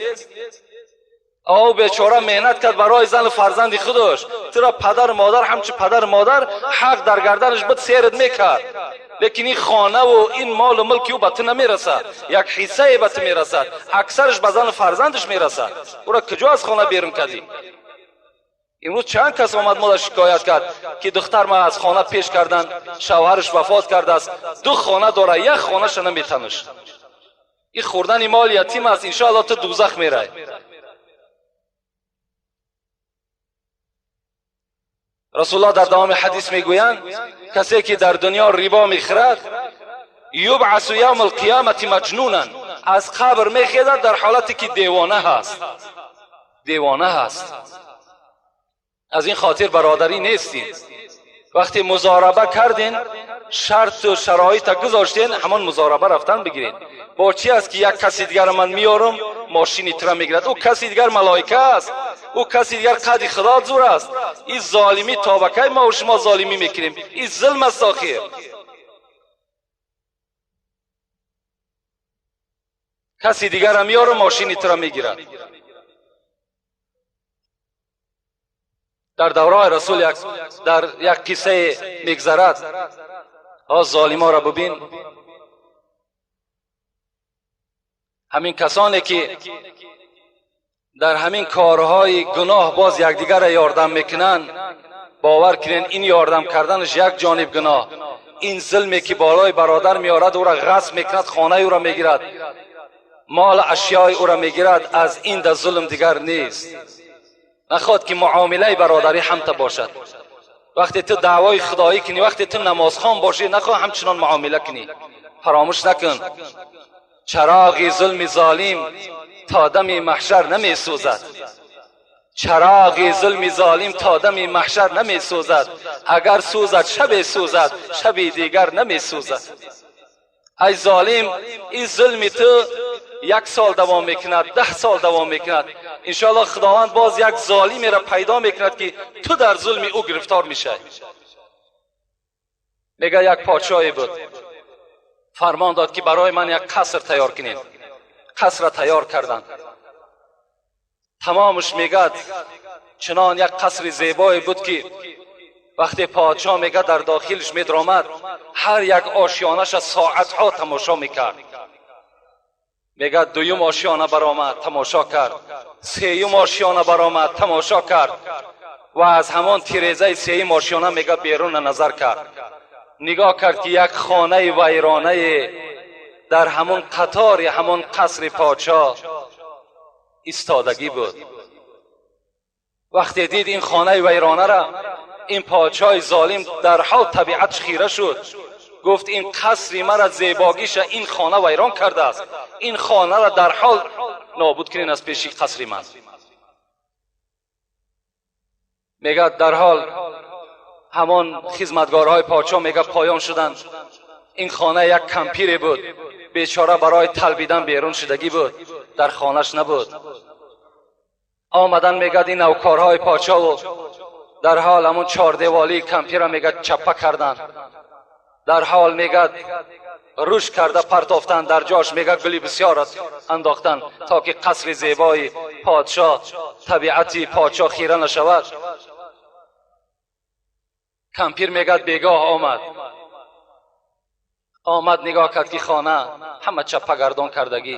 О бечора меҳнат кард барои зану фарзанди худаш, туро падару модар ҳамчун падару модар ҳақ дар гарданаш буд, серат мекард, лекин ин хонаву ин молу мулки ӯ ба ту намерасад, як ҳиссае ба ту мерасад, аксараш ба зану фарзандаш мерасад. Ӯро куҷо аз хона берун кардӣ? Имрӯз чанд кас омад мода шикоят кард ки духтар ман аз хона пеш кардан, шавҳараш вафот кардааст, 2 хона дорад, як хонаша наметанаш. Ин хӯрдани моли ятим аст, иншоалло ту дӯзах мерай. Расулуллоҳ дар давоми ҳадис мегӯянд: касе ки дар дунё рибо мехӯрад, юбъасу явма алқиёмати маҷнунан, аз қабр мехезад дар ҳолате ки девона ҳаст, девона ҳаст. Аз ин хотир бародарӣ нестем. Вақте музораба кардин, шарту шароита гузоштен, ҳамон музораба рафтан бигиред. Бо чи аст ки як каси дигарро ман меорам, мошини тура мегирад? Ӯ каси дигар малоика аст, ӯ каси дигар қадри худо зур аст. Ин золимӣ то ба кай мо шумо золимӣ мекунем? Ин зулм аст охир. Каси дигарро меорам, мошини тура мегирад. Дар давраи расул дар як қиссае мегзарад. Золиморо бибин, ҳамин касоне ки дар ҳамин корҳои гуноҳ боз якдигарро ёрдам мекунанд, бовар кунед ин ёрдам карданаш як ҷониб гуноҳ, ин зулме ки болои бародар меорад, ӯро ғасб мекунад, хонаи ӯро мегирад, мол ашёи ӯро мегирад, аз ин да зулм дигар нест. Нахоҳад ки муомилаи бародарӣ ҳамта бошад. Вақте ту даъвои худоӣ кунӣ, вақте ту намозхон бошӣ, нахоҳ ҳамчунон муомила кунӣ. Фаромӯш накун, чароғи зулми золим то дами маҳшар намесӯзад. Чароғи зулми золим то дами маҳшар намесӯзад. Агар сӯзад, шабе сӯзад, шаби дигар намесӯзад. Ай золим, ин зулми ту 1 сол давом мекунад, 10 сол давом мекунад. Иншоаллоҳ Худованд боз як золимеро пайдо мекунад ки ту дар зулми ӯ гирифтор мешавӣ. Мегӯяд як подшоҳе буд, фармон дод ки барои ман як қаср тайёр кунед. Қасрро тайёр карданд. Тамомаш мегӯяд чунон як қасри зебое буд ки вақте подшоҳ мегӯяд дар дохилаш медаромад, ҳар як ошёнаша соатҳо тамошо мекард. Мегӯяд дуюм ошёна баромад, тамошо кард, сеюм ошёна баромад, тамошо кард ва аз ҳамон тирезаи сеюм ошёна мегӯяд берунро назар кард. Нигоҳ кард ки як хонаи вайронае дар ҳамон қатори ҳамон қасри подшоҳ истодагӣ буд. Вақте дид ин хонаи вайронара, ин подшоҳи золим дар ҳол табиатш хира шуд. Гуфт ин қасри мара зебогиша ин хона вайрон кардааст, ин хонара дар ҳол нобуд кунин аз пеши қасри ман. Мегӯяд дар ҳол ҳамон хизматгорҳои подшоҳ мега поён шуданд. Ин хона як кампире буд, бечора барои талбидан берун шудагӣ буд, дар хонаш набуд. Омадан мегӯяд ин навкорҳои подшоҳу дар ҳол ҳамон чордеволии кампира мегӯяд чаппа карданд. Дар ҳол мегӯяд руш карда партофтанд, дар ҷош мегӯяд гули бисёр андохтанд, то ки қасри зебои подшоҳ, табиати подшоҳ хира нашавад. Кампир мегӯяд бегоҳ омад, омад нигоҳ кард ки хона ҳама чаппа гардон кардагӣ.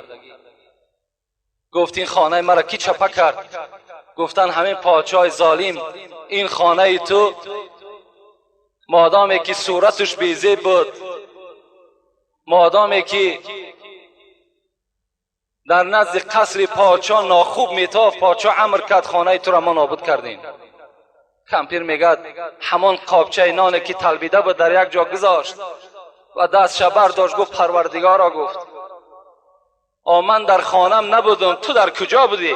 Гуфт ин хонаи мара кӣ чаппа кард? Гуфтанд ҳамин подшоҳи золим, ин хонаи ту модоме ки сураташ безеб буд, модоме ки дар назди қасри подшоҳ нохуб метофт, подшоҳ амр кард хонаи туро мо нобуд кардем. Кампир мегӯяд ҳамон қобчаи ноне ки талбида буд дар як ҷо гузошт ва дастша бардошт, гуфт парвардигоро, гуфт о ман дар хонам набудам, ту дар куҷо будӣ?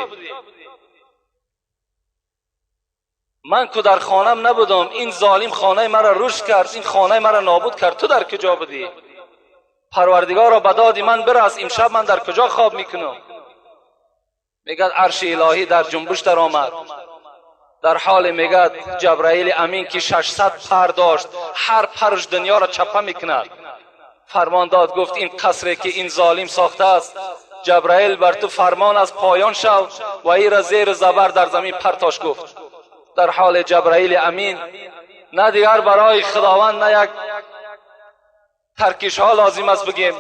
Ман ку дар хонам набудам, ин золим хонаи маро рушд кард, ин хонаи маро нобуд кард, ту дар куҷо будӣ? Парвардигоро ба доди ман бирас, имшаб ман дар куҷо хоб мекунам? Мегӯяд арши илоҳӣ дар ҷунбуш даромад. Дар ҳоле мегӯяд ҷабраили амин ки 600 пар дошт, ҳар парш дунёро чаппа мекунад, фармон дод, гуфт ин қасре ки ин золим сохтааст, ҷабраил бар ту фармон аст, поён шав ва ира зери забар дар замин партош. Гуфт дар ҳоли ҷабраили амин на дигар барои худованд на як таркишҳо лозим аст бигем,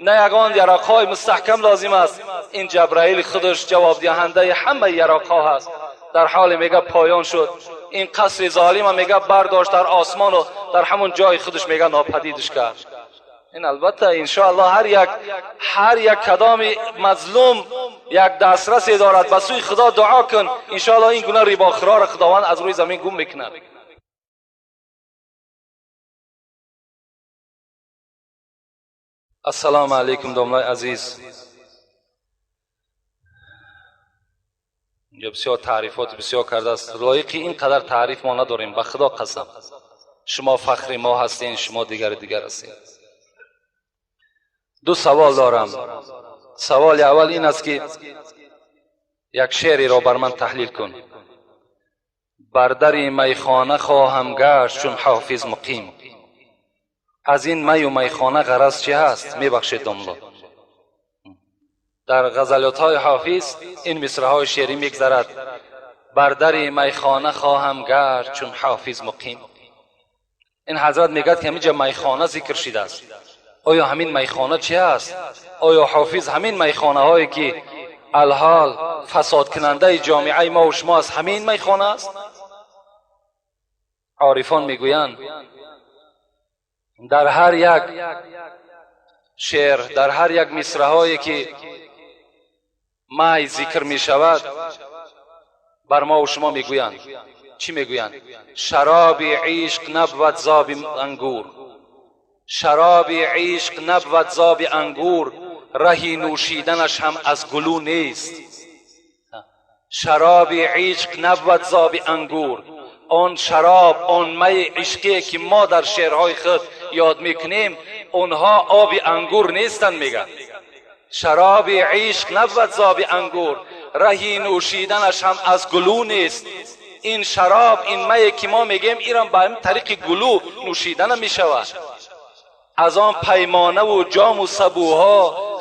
на ягон яроқҳои мустаҳкам лозим аст. Ин ҷабраил худаш ҷавобдиҳандаи ҳамаи яроқҳо ҳаст. Дар ҳоле мега поён шуд, ин қасри золима мега бардошт дар осмону дар ҳамон ҷои худаш мега нопадидш кард. Ин албатта иншоаллоҳ ҳар як кадоми мазлум як дастрасе дорад, ба сӯи худо дуо кун, иншоаллоҳ ин гуна рибохӯроро худованд аз рӯи замин гум мекунад. Ассалому алайкум домлаи азиз. Инҷо бисёр таърифот бисёр кардааст, лоиқи ин қадар таъриф мо надорем, ба худо қасам. Шумо фахри мо ҳастен, шумо дигари дигар ҳастен. Ду савол дорам. Саволи аввал ин аст ки як шеъреро бар ман таҳлил кун. Бар дари майхона хоҳам гашт чун ҳофиз муқим. Аз ин маю майхона ғараз чӣ ҳаст? Мебахшед домло. Дар ғазалиётҳои ҳофиз ин мисраҳои шеърӣ мегзарад. Бар дари майхона хоҳам гашт чун ҳофиз муқим. Ин ҳазрат мегӯяд ки ҳаминҷа майхона зикр шидааст. Оё ҳамин майхона чӣ аст? Оё ҳофиз ҳамин майхонаҳое ки алҳол фасодкунандаи ҷомеаи мо ва шумо аст, ҳамин майхона аст? Орифон мегӯянд дар ҳар як шеър, дар ҳар як мисраҳое ки май зикр мешавад, бар мо ва шумо мегӯянд. Чӣ мегӯянд? Шароби ишқ набвад зоби ангур, шароби ишқ набвад зоби ангур, раҳи нӯшиданаш ҳам аз гулӯ нест. Шароби ишқ набвад зоби ангур. Он шароб, он майи ишқие ки мо дар шеърҳои худ ёд мекунем, онҳо оби ангур нестанд, мегӯяд. Шароби ишқ набвад зоби ангур, раҳи нӯшиданаш ҳам аз гулӯ нест. Ин шароб, ин мае ки мо мегӯем, ирам ба ҳамин тариқи гулӯ нӯшида намешавад. Аз он паймонаву ҷому сабӯҳо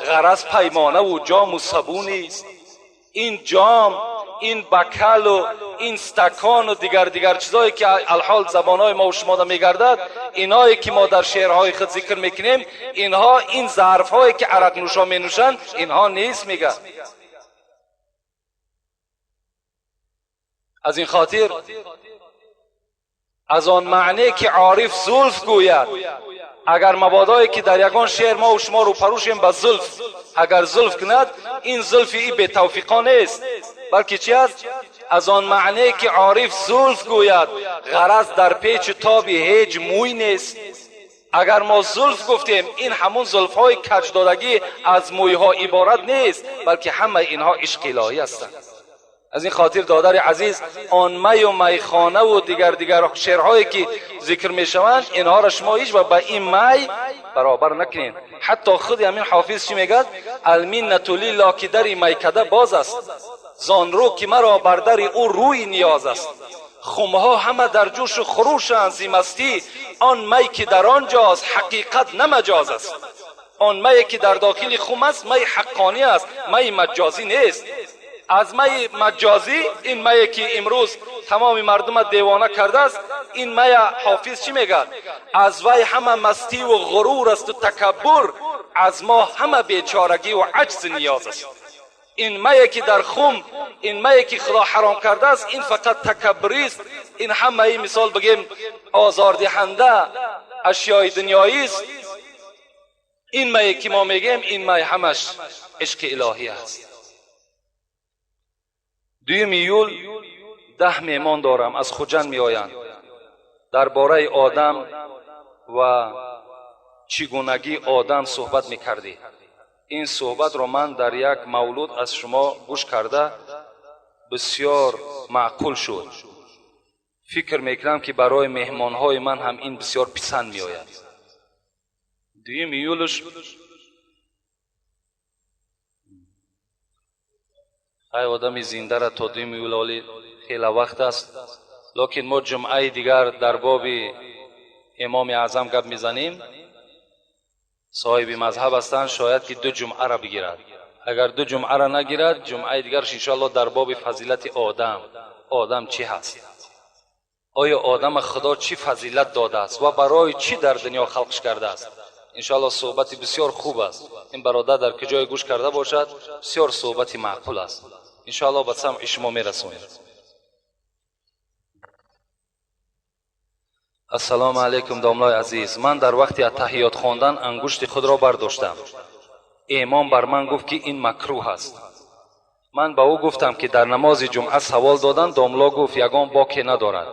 ғараз паймонаву ҷому сабӯ нест. Ин ҷом, ин бакалу ин стакону дигар чизое ки алҳол забонҳои мо ва шумо мегардад, иное ки мо дар шеърҳои худ зикр мекунем, инҳо ин зарфҳое ки арақнӯшо менӯшанд, инҳо нест, мегӯяд. Аз ин хотир аз он маъне ки ориф зулф гӯяд, Агар мабодое ки дар ягон шеър мо шумо рӯпарӯ шем ба зулф, агар зулф кунад, ин зулфи и бетавфиқо нест, балки чи аст? Аз он маъне ки ориф зулф гӯяд, ғараз дар печу тоби ҳеҷ мӯй нест. Агар мо зулф гуфтем, ин ҳамун зулфҳои каҷдодагӣ аз мӯйҳо иборат нест, балки ҳамаи инҳо ишқи илоҳӣ ҳастанд. Аз ин хотир, додари азиз, он маю майхонаву дигар шеърҳое ки зикр мешаванд, инҳоро шумо ҳеҷ вақт ба ин май баробар накунед. Ҳатто худи ҳамин ҳофиз чӣ мегӯяд? Алминнату лиллоҳ, ки дари майкада боз аст, зон рӯ ки маро бар дари ӯ рӯи ниёз аст. Хумҳо ҳама дар ҷӯшу хурӯшанд зи мастӣ, он май ки дар он ҷост ҳақиқат на маҷоз аст. Он мае ки дар дохили хум аст, май ҳаққонӣ аст, майи маҷозӣ нест. Аз майи маҷозӣ, ин мае ки имрӯз тамоми мардума девона кардааст, ин мая ҳофиз чӣ мегӯяд? Аз вай ҳама мастиву ғурур асту такаббур, аз мо ҳама бечорагиву аҷзи ниёз аст. Ин мае ки дар хум, ин мае ки Худо ҳаром кардааст, ин фақат такаббурист, ин ҳамаи, мисол бигем, озордиҳанда ашёи дунёист. Ин мае ки мо мегӯем, ин май ҳамаш ишқи илоҳӣ аст. 2 июл 10 меҳмон дорам, аз Хуҷанд меоянд. Дар бораи одам ва чӣ гунагии одам суҳбат мекардӣ. Ин суҳбатро ман дар як мавлуд аз шумо гӯш карда бисёр маъқул шуд. Фикр мекунам, ки барои меҳмонҳои ман ҳам ин бисёр писанд меояд. 2 июлш ай одами зиндара то 2 июл оли хеле вақт аст, лекин мо ҷумъаи дигар дар боби имоми аъзам гап мезанем. Соҳиби мазҳаб ҳастанд, шояд ки 2 ҷумъаро бигирад. Агар 2 ҷумъаро нагирад, ҷумъаи дигарш иншоаллоҳ дар боби фазилати одам. Одам чӣ ҳаст? Оё одама Худо чӣ фазилат додааст ва барои чӣ дар дунё халқш кардааст? Иншоаллоҳ суҳбати бисёр хуб аст. Ин бародар дар куҷое гӯш карда бошад, бисёр суҳбати маъқул аст. Иншоаллоҳ ба самъи шумо мерасонем. Ассалому алайкум, домлои азиз. Ман дар вақти аттаҳиёт хондан ангушти худро бардоштам. Имом бар ман гуфт, ки ин макрӯҳ аст. Ман ба ӯ гуфтам, ки дар намози ҷумъа савол додан, домло гуфт ягон боке надорад.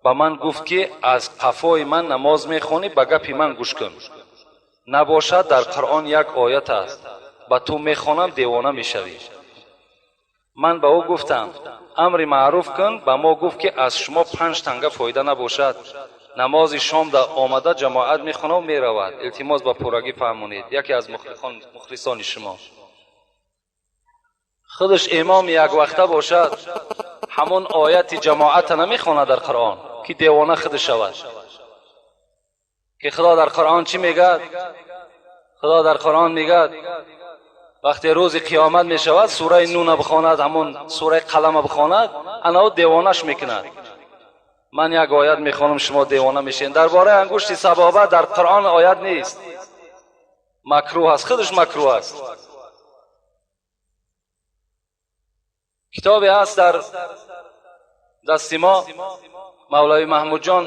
Ба ман гуфт, ки аз қафои ман намоз мехонӣ, ба гапи ман гӯш кун. Набошад, дар Қуръон як оят аст, ба ту мехонам, девона мешавӣ. Ман ба ӯ гуфтам, амри маъруф кун. Ба мо гуфт, ки аз шумо 5 танга фоида набошад. Намози шом да омада ҷамоат мехонав меравад. Илтимос, ба пуррагӣ фаҳмонед. Яке аз мухлисони шумо. Худаш имоми яквақта бошад, ҳамон ояти ҷамоата намехонад дар Қуръон, ки девона худаш шавад. Ки Худо дар Қуръон чӣ мегӯяд? Худо дар Қуръон мегӯяд, вақте рӯзи қиёмат мешавад, сураи нуна бихонад, ҳамон сураи қалама бихонад, ана ӯ девонаш мекунад. Ман як оят мехонам, шумо девона мешавед. Дар бораи ангушти сабоба дар Қуръон оят нест. Макрӯҳ аст, худаш макрӯҳ аст. Китобе ҳаст дар дасти мо, мавлави Маҳмудҷон,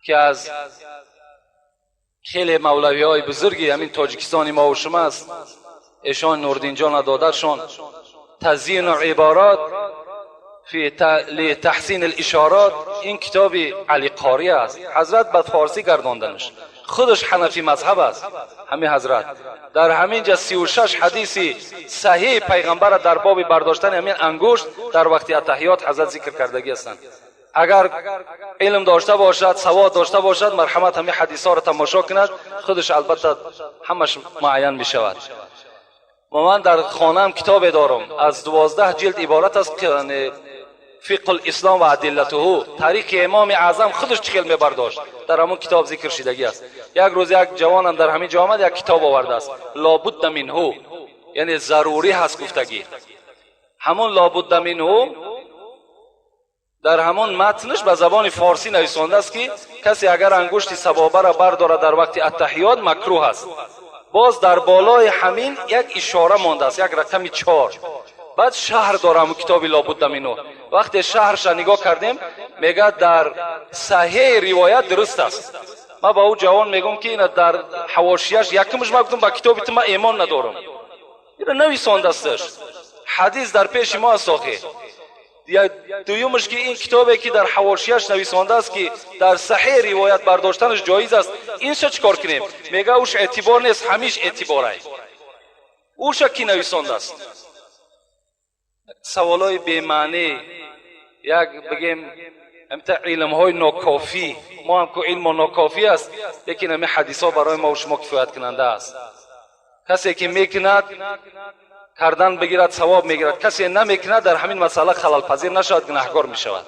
ки аз хеле мавлавиҳои бузурги ҳамин тоҷикистони мо ва шумо аст, эшон Нурдинҷона додаршон, тазйину иборат фи литаҳсин алишорат, ин китоби Али Қорӣ аст. Ҳазрат ба форсӣ гардонданаш, худаш ҳанафӣ мазҳаб аст. ҳамин ҳазрат дар ҳамин ҷа 36 ҳадиси саҳиҳи пайғамбара дар боби бардоштани ҳамин ангушт дар вақти аттаҳиёт ҳазрат зикр кардагӣ ҳастанд. Агар илм дошта бошад, савод дошта бошад, марҳамат ҳамин ҳадисҳоро тамошо кунад, худаш албатта ҳамаш муайян мешавад. Ва ман дар хонаам китобе дорам, аз 12 ҷилд иборат аст, фиқҳ ислом ва адиллатуҳу, таърихи имоми аъзам худаш чӣ хел мебардошт, дар ҳамон китоб зикр шидагӣ аст. Як рӯз як ҷавонам дар ҳамин ҷо омад, як китоб овардааст, лобудда минҳу, яъне зарурӣ ҳаст гуфтагӣ. Ҳамон лобудда минҳу дар ҳамон матнаш ба забони форсӣ нависондааст, ки касе агар ангушти сабобаро бардорад дар вақти аттаҳиёт макрӯҳ аст. Боз дар болои ҳамин як ишора мондааст, як рақами 4. Баъд шаҳр дорам китоби лобудда минҳу. Вақте шаҳрша нигоҳ кардем, мегӯяд дар саҳеҳи ривоят дуруст аст. Ман ба ӯ ҷавон мегӯм, ки ина дар ҳавошияш якумш ман гуфтам, ба китоби ту ман эмон надорам. Ина нависондасташ. Ҳадис дар пеши мо аст охи. Дуюмаш ки ин китобе ки дар ҳавошияш нависондааст, ки дар саҳеҳ ривоят бардоштанаш ҷоиз аст, инша чӣ кор кунем? Мега уш эътибор нест, ҳамиш эътиборай. Уша кӣ нависондааст? Саволҳои бемаънӣ, як бигем ҳамта илмҳои нокофӣ. Мо ҳам ку илмо нокофӣ аст, лекин ҳамин ҳадисҳо барои мо шумо кифояткунанда аст. Касе ки мекунад, кардан бигирад, савоб мегирад. Касе намекунад, дар ҳамин масъала халалпазир нашавад, гунаҳкор мешавад.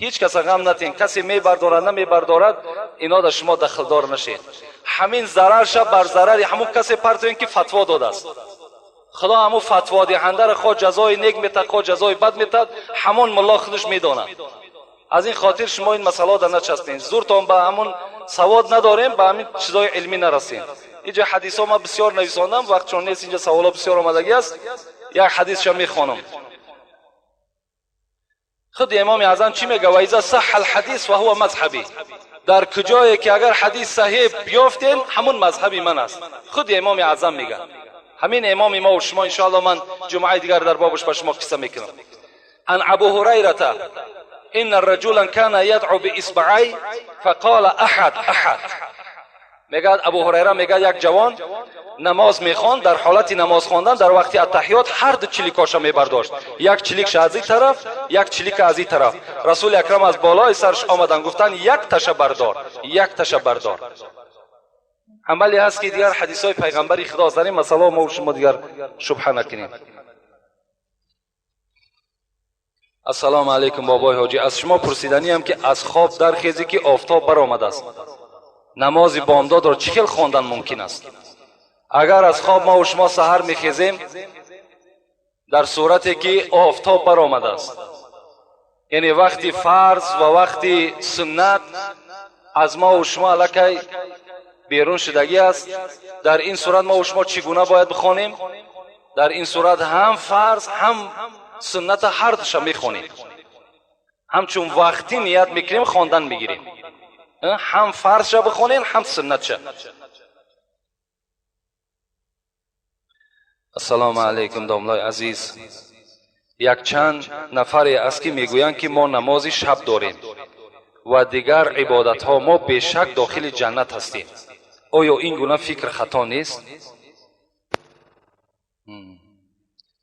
Ҳеҷ каса ғам натиҳен. Касе мебардорад, намебардорад, ино дар шумо дахлдор нашед. Ҳамин зарарша бар зарари ҳамун касе партоен, ки фатво додааст. Худо ҳамун фатводиҳандаро хоҳ ҷазои нек метад, хоҳ ҷазои бад метад, ҳамон мулло худаш медонад. Аз ин хотир шумо ин масъалаҳо дар начаспед. Зуртон ба ҳамун савод надорем, ба ҳамин чизҳои илмӣ нарасем. Инҷа ҳадисҳо ман бисёр нависондам, вақт чун нест, инҷа саволҳо бисёр омадагӣ аст. Як ҳадисша мехонам. Худи имоми аъзам чӣ мега? Ва иза саҳҳа алҳадис фаҳува мазҳабӣ. Дар куҷое ки агар ҳадис саҳеҳ биёфтем, ҳамун мазҳаби ман аст. Худи имоми аъзам мега. Ҳамин имоми мо ва шумо, иншоалло ман ҷумъаи дигар дар бобаш ба шумо қисса мекунам. Ан Абу Ҳурайрата инна раҷулан кана ядъу биисбаъай фақола аҳад аҳад. Мегӯяд Абу Ҳурайра, мегӯяд як ҷавон намоз мехонд, дар ҳолати намоз хондан дар вақти аттаҳиёт ҳар ду чиликоша мебардошт, як чиликша аз ин тараф, як чилика аз ин тараф. Расули акрам аз болои сарш омаданд, гуфтанд: як таша бардор, як таша бардор. Амале ҳаст, ки дигар ҳадисҳои пайғамбари худо аст. Дар ин масъалаҳо мо шумо дигар шубҳа накунем. Ассалому алайкум, бобои ҳоҷӣ, аз шумо пурсиданиям, ки аз хоб дархезе, ки офтоб баромадааст, намози бомдодро чӣ хел хондан мумкин аст? Агар аз хоб мо шумо саҳар мехезем дар сурате ки офтоб баромадааст, яъне вақти фарз ва вақти суннат аз мо шумо аллакай берун шудагӣ аст, дар ин сурат мо шумо чӣ гуна бояд бихонем? Дар ин сурат ҳам фарз, ҳам сунната ҳар душа мехонем. Ҳамчун вақтӣ ният мекунем, хондан мегирем. Ҳам фарзша бихонем, ҳам суннатша. Ассалому алайкум, домлои азиз. Якчанд нафаре аст, ки мегӯянд, ки мо намози шаб дорем ва дигар ибодатҳо, мо бешак дохили ҷаннат ҳастем. Оё ин гуна фикр хато нест?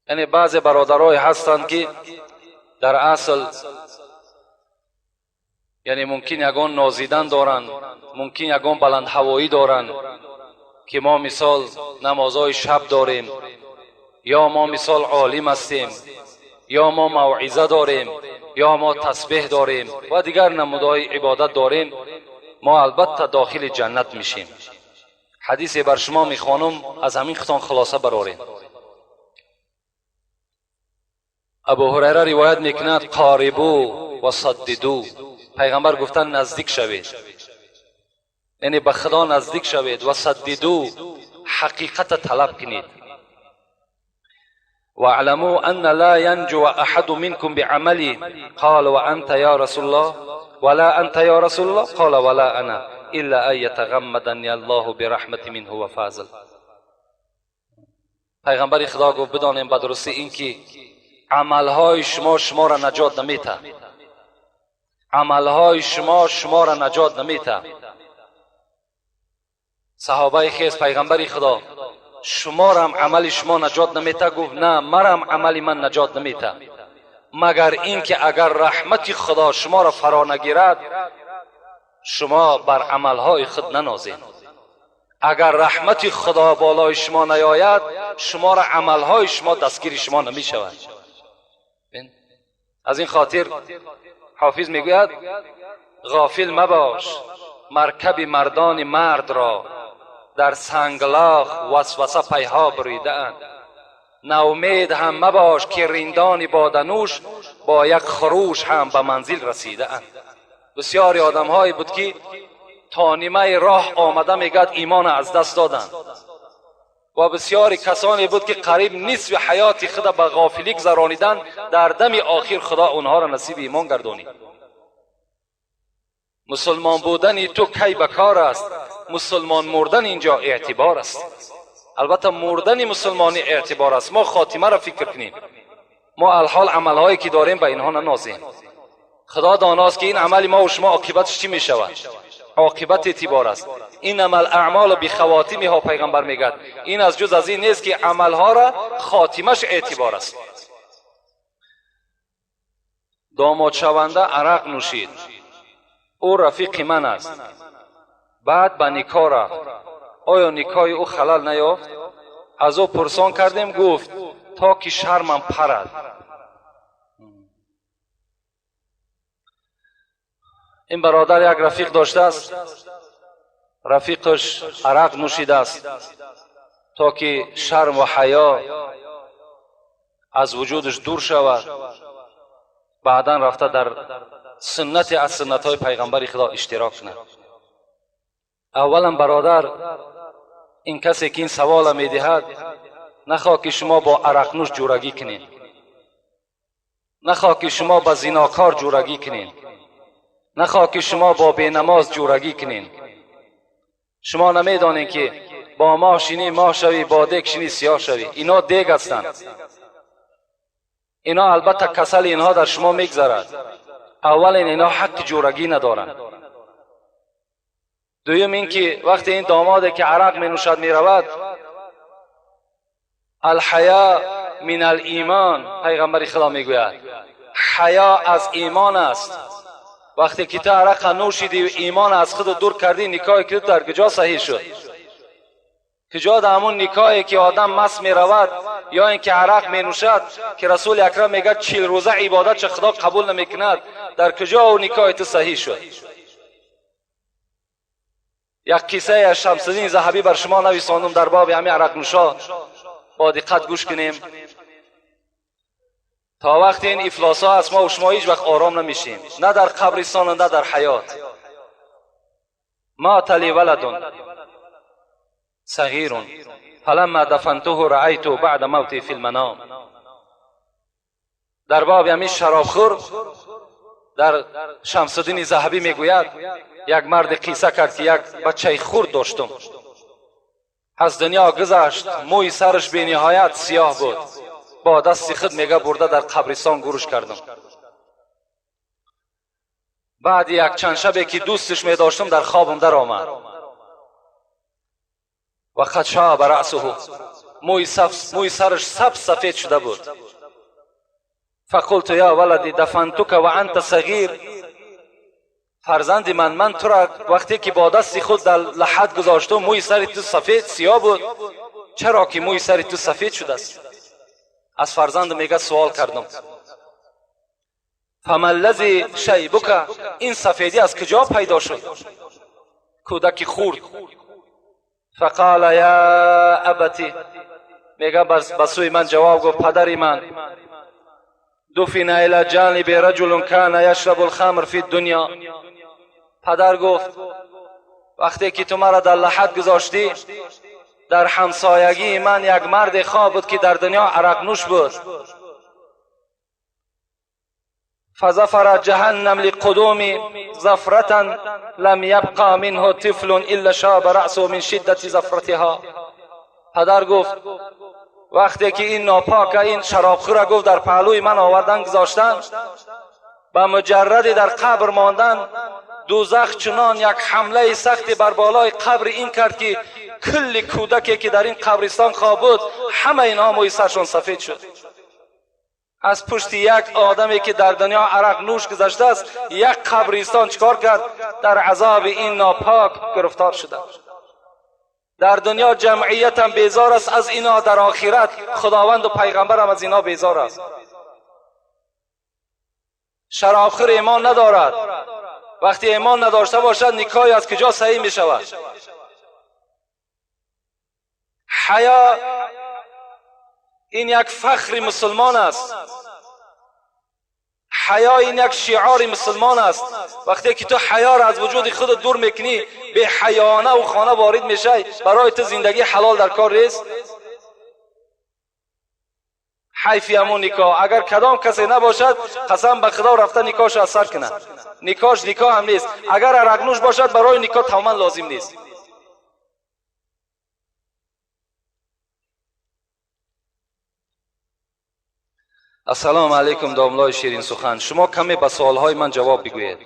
Яъне баъзе бародарое ҳастанд, ки дар асл яъне мумкин ягон нозидан доранд, мумкин ягон баландҳавоӣ доранд, ки мо мисол намозҳои шаб дорем, ё мо мисол олим ҳастем, ё мо мавъиза дорем, ё мо тасбеҳ дорем ва дигар намудҳои ибодат дорем, мо албатта дохили ҷаннат мешем. Ҳадисе бар шумо мехонам, аз ҳамин хитон хулоса барорем. Абу Ҳурайра ривоят мекунад: қорибу ва саддиду. Пайғамбар гуфтанд: наздик шавед, яъне ба Худо наздик шавед, ва саддиду, ҳақиқата талаб кунед. واعلموا أن لا ينجو أحد منكم بعمله. قال: وأنت يا رسول الله؟ ولا أنت يا رسول الله؟ قال: ولا أنا إلا أن يتغمدني الله برحمة منه وفضل. پیغمبر خدا گفت: بدانیم به درستی اینکه عملهای شما شما را نجات نمیده. عملهای شما شما را نجات نمیده. صحابه خیز: پیغمبر خدا، شما را هم عمل شما نجات نمیده؟ گفت: نه، مرم عمل من نجات نمیده، مگر اینکه اگر رحمت خدا شما را فرا نگیرد، شما بر عملهای خود ننازید. اگر رحمت خدا بالای شما نیاید، شما را عملهای شما دستگیر شما نمی شود. از این خاطر حافظ میگوید: غافل مباش مرکب مردان مرد را، در سنگلاخ وسوسه پیها بریده اند. ناامید هم مباش که رندان بادنوش، با یک خروش هم به منزل رسیده اند. بسیاری آدم هایی بود که تا نیمه راه آمده میگد ایمان از دست دادند. و بسیاری کسانی بود که قریب نصف حیات خود به غافلی گذرانیدن، در دم آخر خدا اونها را نصیب ایمان گردانید. مسلمان بودن تو کی بکار است، مسلمان مردن اینجا اعتبار است. البته مردن مسلمانی اعتبار است. ما خاتمه را فکر کنیم، ما الحال عملهایی که داریم به اینها ننازیم. خدا داناست که این عمل ما و شما عاقبتش چی می شود. عاقبت اعتبار است. این عمل اعمال بی خواتیمی ها پیغمبر میگد این از جز از این نیست که عملها را خاتمش اعتبار است. داماد شونده عرق نوشید، او رفیق من است، بعد به نکاح رفت، آیا نکاح او خلل نیافت؟ از او پرسان کردیم، گفت تا که شرمم پرد. این برادر یک رفیق داشته است، رفیقش عرق نوشیده است تا که شرم و حیا از وجودش دور شود. بعدا رفته در سنت از سنت های پیغمبر خدا اشتراک کند. اولا برادر، این کسی که این سوال میدهد نخواه که شما با عرق نوش جورگی کنین، نخواه که شما با زیناکار جورگی کنین، نخواه که شما با بینماز جورگی کنین. شما نمیدانین که با ماه شینی ماه شوی، با دیگ شینی سیاه شوی. اینا دیگ هستند. اینا البته کسل اینها در شما میگذرد. اول اینا حق جورگی ندارند. دویم این که وقتی این داماد که عرق می نوشد می رود، الحیا من الایمان، پیغمبر خدا میگوید حیا از ایمان است. وقتی که تو عرق نوشیدی و ایمان از خود دور کردی، نکاحی که در کجا صحیح شد؟ کجا در همون نکاحی که آدم مست می رود یا اینکه عرق می نوشد که رسول اکرم میگه 40 روزه عبادت چه خدا قبول نمیکند، در کجا او نکاح تو صحیح شد؟ یک قصه از شمس‌الدین ذهبی بر شما نویساندم در باب همین عرق نوشا، با دقت گوش کنیم. تا وقتی این افلاس ها از ما و شما هیچ وقت آرام نمیشیم، نه در قبرستان نه در حیات. ما تلی ولد صغیر فلما دفنته رأیته بعد موتی فی المنام. در باب همین شرابخور در شمس‌الدین ذهبی میگوید یک مرد قصه کرد که یک بچه خرد داشتم، از دنیا گذشت، موی سرش به نهایت سیاه بود، با دست خود میگه برده در قبرستان گورش کردم. بعد یک چند شبی که دوستش می داشتم در خوابم در آمد و قد شاب رأسه، موی سرش سبز سفید شده بود. فقلت یا ولدی دفنتک و انت صغیر، فرزند من، من تو را وقتی که با دست خود در لحد گذاشتم موی سر تو سفید سیاه بود، چرا که موی سر تو سفید شده است؟ از فرزند میگه سوال کردم، فما الذی شیبک، این سفیدی از کجا پیدا شد؟ کودک خورد. فقال یا ابتی، میگه به سوی من جواب گفت پدری من، دفن الى جانب رجل کان یشرب الخمر فی الدنیا. پدر گفت وقتی که تو مرا در لحد گذاشتی، در همسایگی من یک مرد خواب بود که در دنیا عرق نوش بود. فزفر جهنم لقدوم زفرة لم يبقى منه طفل الا شاب رأسه من شدة زفرتها. پدر گفت وقتی که این ناپاک این شرابخور گفت در پهلوی من آوردن گذاشتن، به مجردی در قبر ماندن، دوزخ چنان یک حمله سختی بر بالای قبر این کرد که کل کودکی که در این قبرستان خواب بود همه اینها موی سرشان سفید شد. از پشت یک آدمی که در دنیا عرق نوش گذشته است، یک قبرستان چکار کرد؟ در عذاب این ناپاک گرفتار شده. در دنیا جمعیت هم بیزار است از اینا، در آخرت خداوند و پیغمبر هم از اینا بیزار است. شرابخور ایمان ندارد. وقتی ایمان نداشته باشد نکاح از کجا صحیح می شود؟ حیا این یک فخر مسلمان است. حیا این یک شعار مسلمان است. وقتی که تو حیا را از وجود خود دور میکنی، به حیانه و خانه وارد میشی، برای تو زندگی حلال در کار نیست. Ҳайфи ҳамун никоҳ. Агар кадом касе набошад, қасам ба Худо рафта никоҳшо аз сар кунад. Никоҳш никоҳ ҳам нест. Агар арақнӯш бошад, барои никоҳ тамоман лозим нест. Ассалому алайкум, домлои ширин сухан. Шумо каме ба суолҳои ман ҷавоб бигӯед.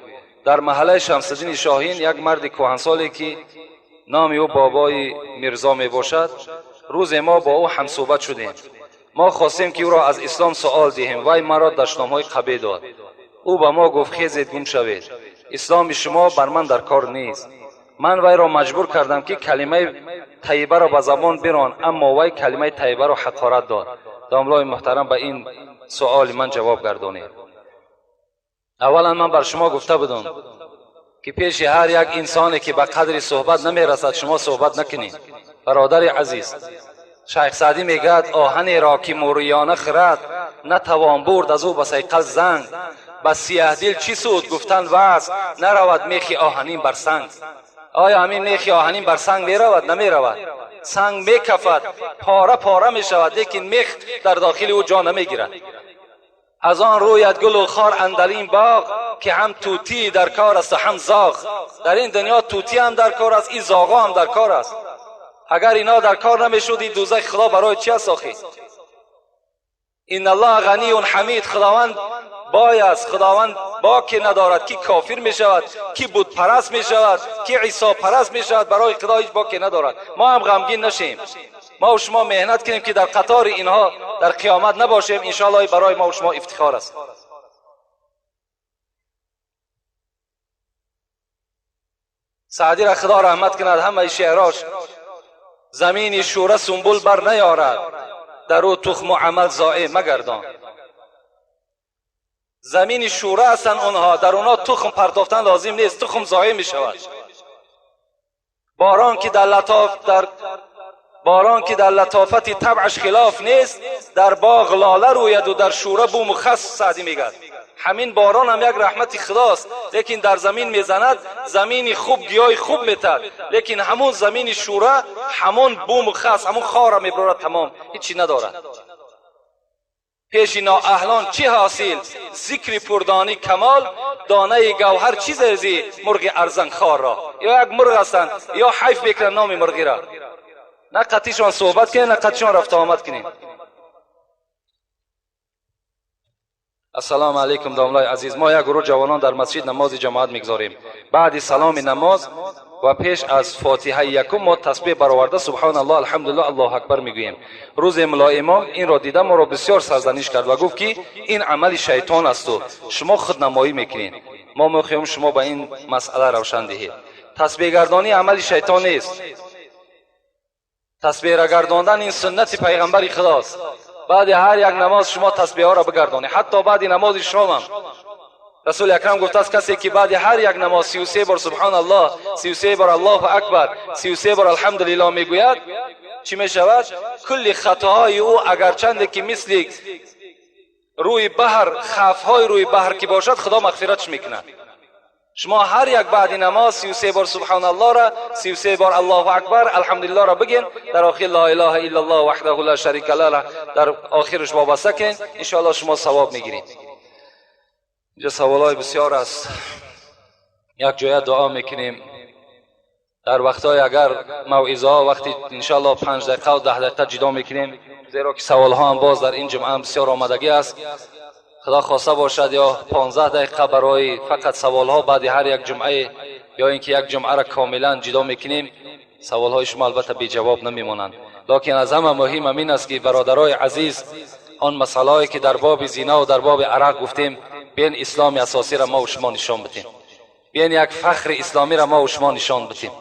Дар маҳаллаи Шамсиддини Шоҳин як марди кӯҳансоле ки номи ӯ бобои Мирзо мебошад, рӯзе мо бо ӯ ҳамсӯҳбат шудем. Мо хостем ки ӯро аз ислом суол диҳем. Вай маро дашномҳои қабеҳ дод. Ӯ ба мо гуфт: хезед, гум шавед, исломи шумо бар ман дар кор нест. Ман вайро маҷбур кардам ки калимаи тайибаро ба забон бирон, аммо вай калимаи тайибаро ҳақорат дод. Домлои муҳтарам, ба ин суоли ман ҷавоб гардонед. Аввалан ман бар шумо гуфта будам ки пеши ҳар як инсоне ки ба қадри суҳбат намерасад, шумо суҳбат накунед. Бародари азиз, шайх Саъдӣ мегӯяд: оҳанеро ки мӯриёна хӯрад, натавон бурд аз ӯ ба сайқал занг. Ба сиёҳдил чӣ суд гуфтан ваъз, наравад мехи оҳанин бар санг. Оё ҳамин мехи оҳанин бар санг меравад? Намеравад. Санг мекафад, пора пора мешавад, лекин мех дар дохили ӯ ҷо намегирад. Аз он рӯяд гулу хор андар ин боғ, ки ҳам тӯтӣ дар кор аст ҳам зоғ. Дар ин дунё тӯтӣ ҳам дар кор аст, ин зоғҳо ҳам дар кор аст. Агар ино дар кор намешуд, ин дӯзахи Худо барои чи аст охи? Инналлоҳ ғаниюн ҳамид. Худованд бой аст, Худованд боке надорад. Ки кофир мешавад, ки бутпараст мешавад, ки исопараст мешавад, барои Худо ҳеҷ боке надорад. Мо ҳам ғамгин нашем. Мо шумо меҳнат кунем ки дар қатори инҳо дар қиёмат набошем. Иншоаллоҳ барои мо шумо ифтихор аст. Саъдиро Худо раҳмат кунад, ҳамаи шеърош: замини шӯра сунбул бар наёрад, дар ӯ тухму амал зоеъ магардон. Замини шӯра ҳастанд онҳо, дар онҳо тухм партофтан лозим нест, тухм зоеъ мешавад. Борон ки дар латофати табъаш хилоф нест, дар боғ лола рӯяду дар шӯра буму хас. Саъдӣ мегӯяд ҳамин борон ҳам як раҳмати Худост, лекин дар замин мезанад, замини хуб гиёҳи хуб метад, лекин ҳамон замини шӯра ҳамон буму хас, ҳамон хора мебарорад, тамом, ҳеҷ надорад. Пеши ноаҳлон чӣ ҳосил? Зикри пурдонӣ камол, донаи гавҳар чӣ зези мурғи арзанхорро. Ё як мурғ ҳастанд, ё ҳайф мекунанд номи мурғиро. На қатишон суҳбат кунед, на қатишон рафту омад кунед. Ассалому алайкум, домлои азиз. Мо як гурӯҳ ҷавонон дар масҷид намози ҷамоат мегузорем. Баъди саломи намоз ва пеш аз фотиҳаи якум мо тасбеҳ бароварда субҳоналлоҳ, алҳамдулиллоҳ, аллоҳу акбар мегӯем. Рӯзе муллои имом инро дида моро бисёр сарзаниш кард ва гуфт ки ин амали шайтон асту шумо худнамоӣ мекунед. Мо мехоҳем шумо ба ин масъала равшан диҳед. Тасбеҳгардонӣ амали шайтон нест. Тасбеҳра гардондан ин суннати пайғамбари Худост. Баъди ҳар як намоз шумо тасбеҳҳоро бигардонед, ҳатто баъди намози шомам. Расули акрам гуфтааст касе ки баъди ҳар як намоз 33 бор субҳоналлоҳ, 33 бор аллоҳу акбар, 33 бор алҳамдулиллоҳ мегӯяд, чӣ мешавад? Кулли хатоҳои ӯ агарчанде ки мисли рӯи баҳр, хафҳои рӯи баҳр ки бошад, Худо мағфиратш мекунад. Шумо ҳар як баъди намоз 33 бор субҳоналлоҳра, 33 бор аллоҳу акбар, алҳамдулиллоҳро бигин, дар охир ла илаҳа иллаллоҳ ваҳдаҳу ла шарика лаҳ дар охирш вобаста кунед, иншоаллоҳ шумо савоб мегиред. Инҷа саволҳои бисёр аст. Як ҷоя дуо мекунем. Дар вақтҳои агар мавъизаҳо вақти иншоаллоҳ 5 дақиқа ва 10 дақиқа ҷудо мекунем, зеро ки саволҳо ҳам боз дар ин ҷумъа ҳам бисёр омадагӣ аст. Худо хоста бошад ё 15 дақиқа барои фақат саволҳо баъди ҳар як ҷумъае, ё ин ки як ҷумъаро комилан ҷудо мекунем, саволҳои шумо албатта беҷавоб намемонанд. Лекин аз ҳама муҳим ҳамин аст ки бародарои азиз, он масъалаҳое ки дар боби зино ва дар боби арақ гуфтем, биён исломи асосиро мо шумо нишон бидем, биён як фахри исломиро мо шумо нишон бидем,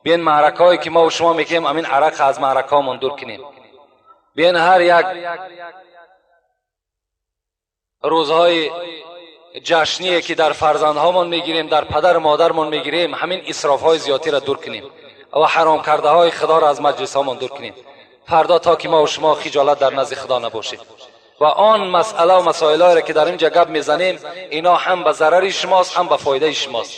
биён маъракаҳое ки мо шумо мекунем, ҳамин арақа аз маъракаҳомон дур кунем, биён ҳар як рӯзҳои ҷашние ки дар фарзандҳомон мегирем, дар падару модармон мегирем, ҳамин исрофҳои зиёдтиро дур кунем ва ҳаром кардаҳои Худоро аз маҷлисҳомон дур кунем. Фардо то ки мо шумо хиҷолат дар назди Худо набошем. Ва он масъала ва масоилҳоеро ки дар инҷа гап мезанем, ино ҳам ба зарари шумост, ҳам ба фоидаи шумост.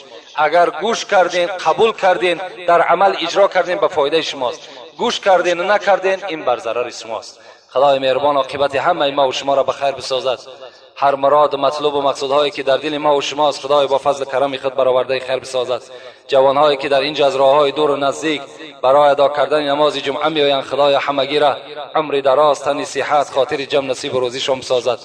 Агар гӯш карден, қабул карден, дар амал иҷро карден, ба фоидаи шумост. Гӯш карден ва накарден, ин бар зарари шумост. Худои меҳрубон оқибати ҳамаи мо ва шуморо ба хайр бисозад. Ҳар мурод, матлуб ва мақсудҳое ки дар дили мо ва шумост, Худои бо фазли карами худ баровардаи хайр бисозад. Ҷавонҳое ки дар инҷо аз роҳҳои дуру наздик барои адо кардани намози ҷумъа меоянд, Худоё ҳамагиро умри дароз, тани сиҳат, хотири ҷамъ насибу рӯзишон бисозад.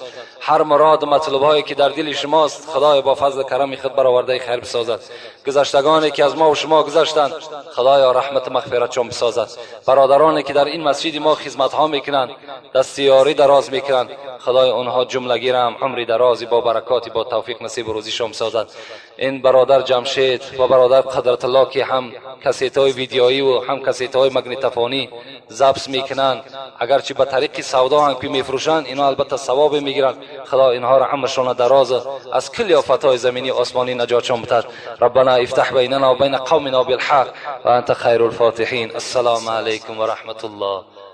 Ҳар мурод, матлубҳое ки дар дили шумост, Худоё бо фазли карами худ баровардаи хайр бисозад. Гузаштагоне ки аз мо ва шумо гузаштанд, Худоё раҳмату мағфиратшон бисозад. Бародароне ки дар ин масҷиди мо хизматҳо мекунанд, дасти ёрӣ дароз мекунанд, Худоё онҳо ҷумлагиро ҳам умри дарози бо баракоти бо тавфиқ насибу рӯзишон бисозад. Ин бародар Ҷамшед ва бародар Қудратулло, ки ҳам кассетҳои видеоӣ ва ҳам кассетҳои магнитофонӣ запис мекунанд, агарчи ба тариқи савдо ҳам ки мефурӯшанд, инҳо албатта савобе мегиранд. Худо инҳоро умршона дароз, аз кулли офатҳои заминӣ, осмонӣ наҷотшон бидиҳад. Раббана ифтаҳ байнана ва байна қавмина билҳақ ва анта хайрул фотиҳин. Ассалому алайкум ва раҳматуллоҳ.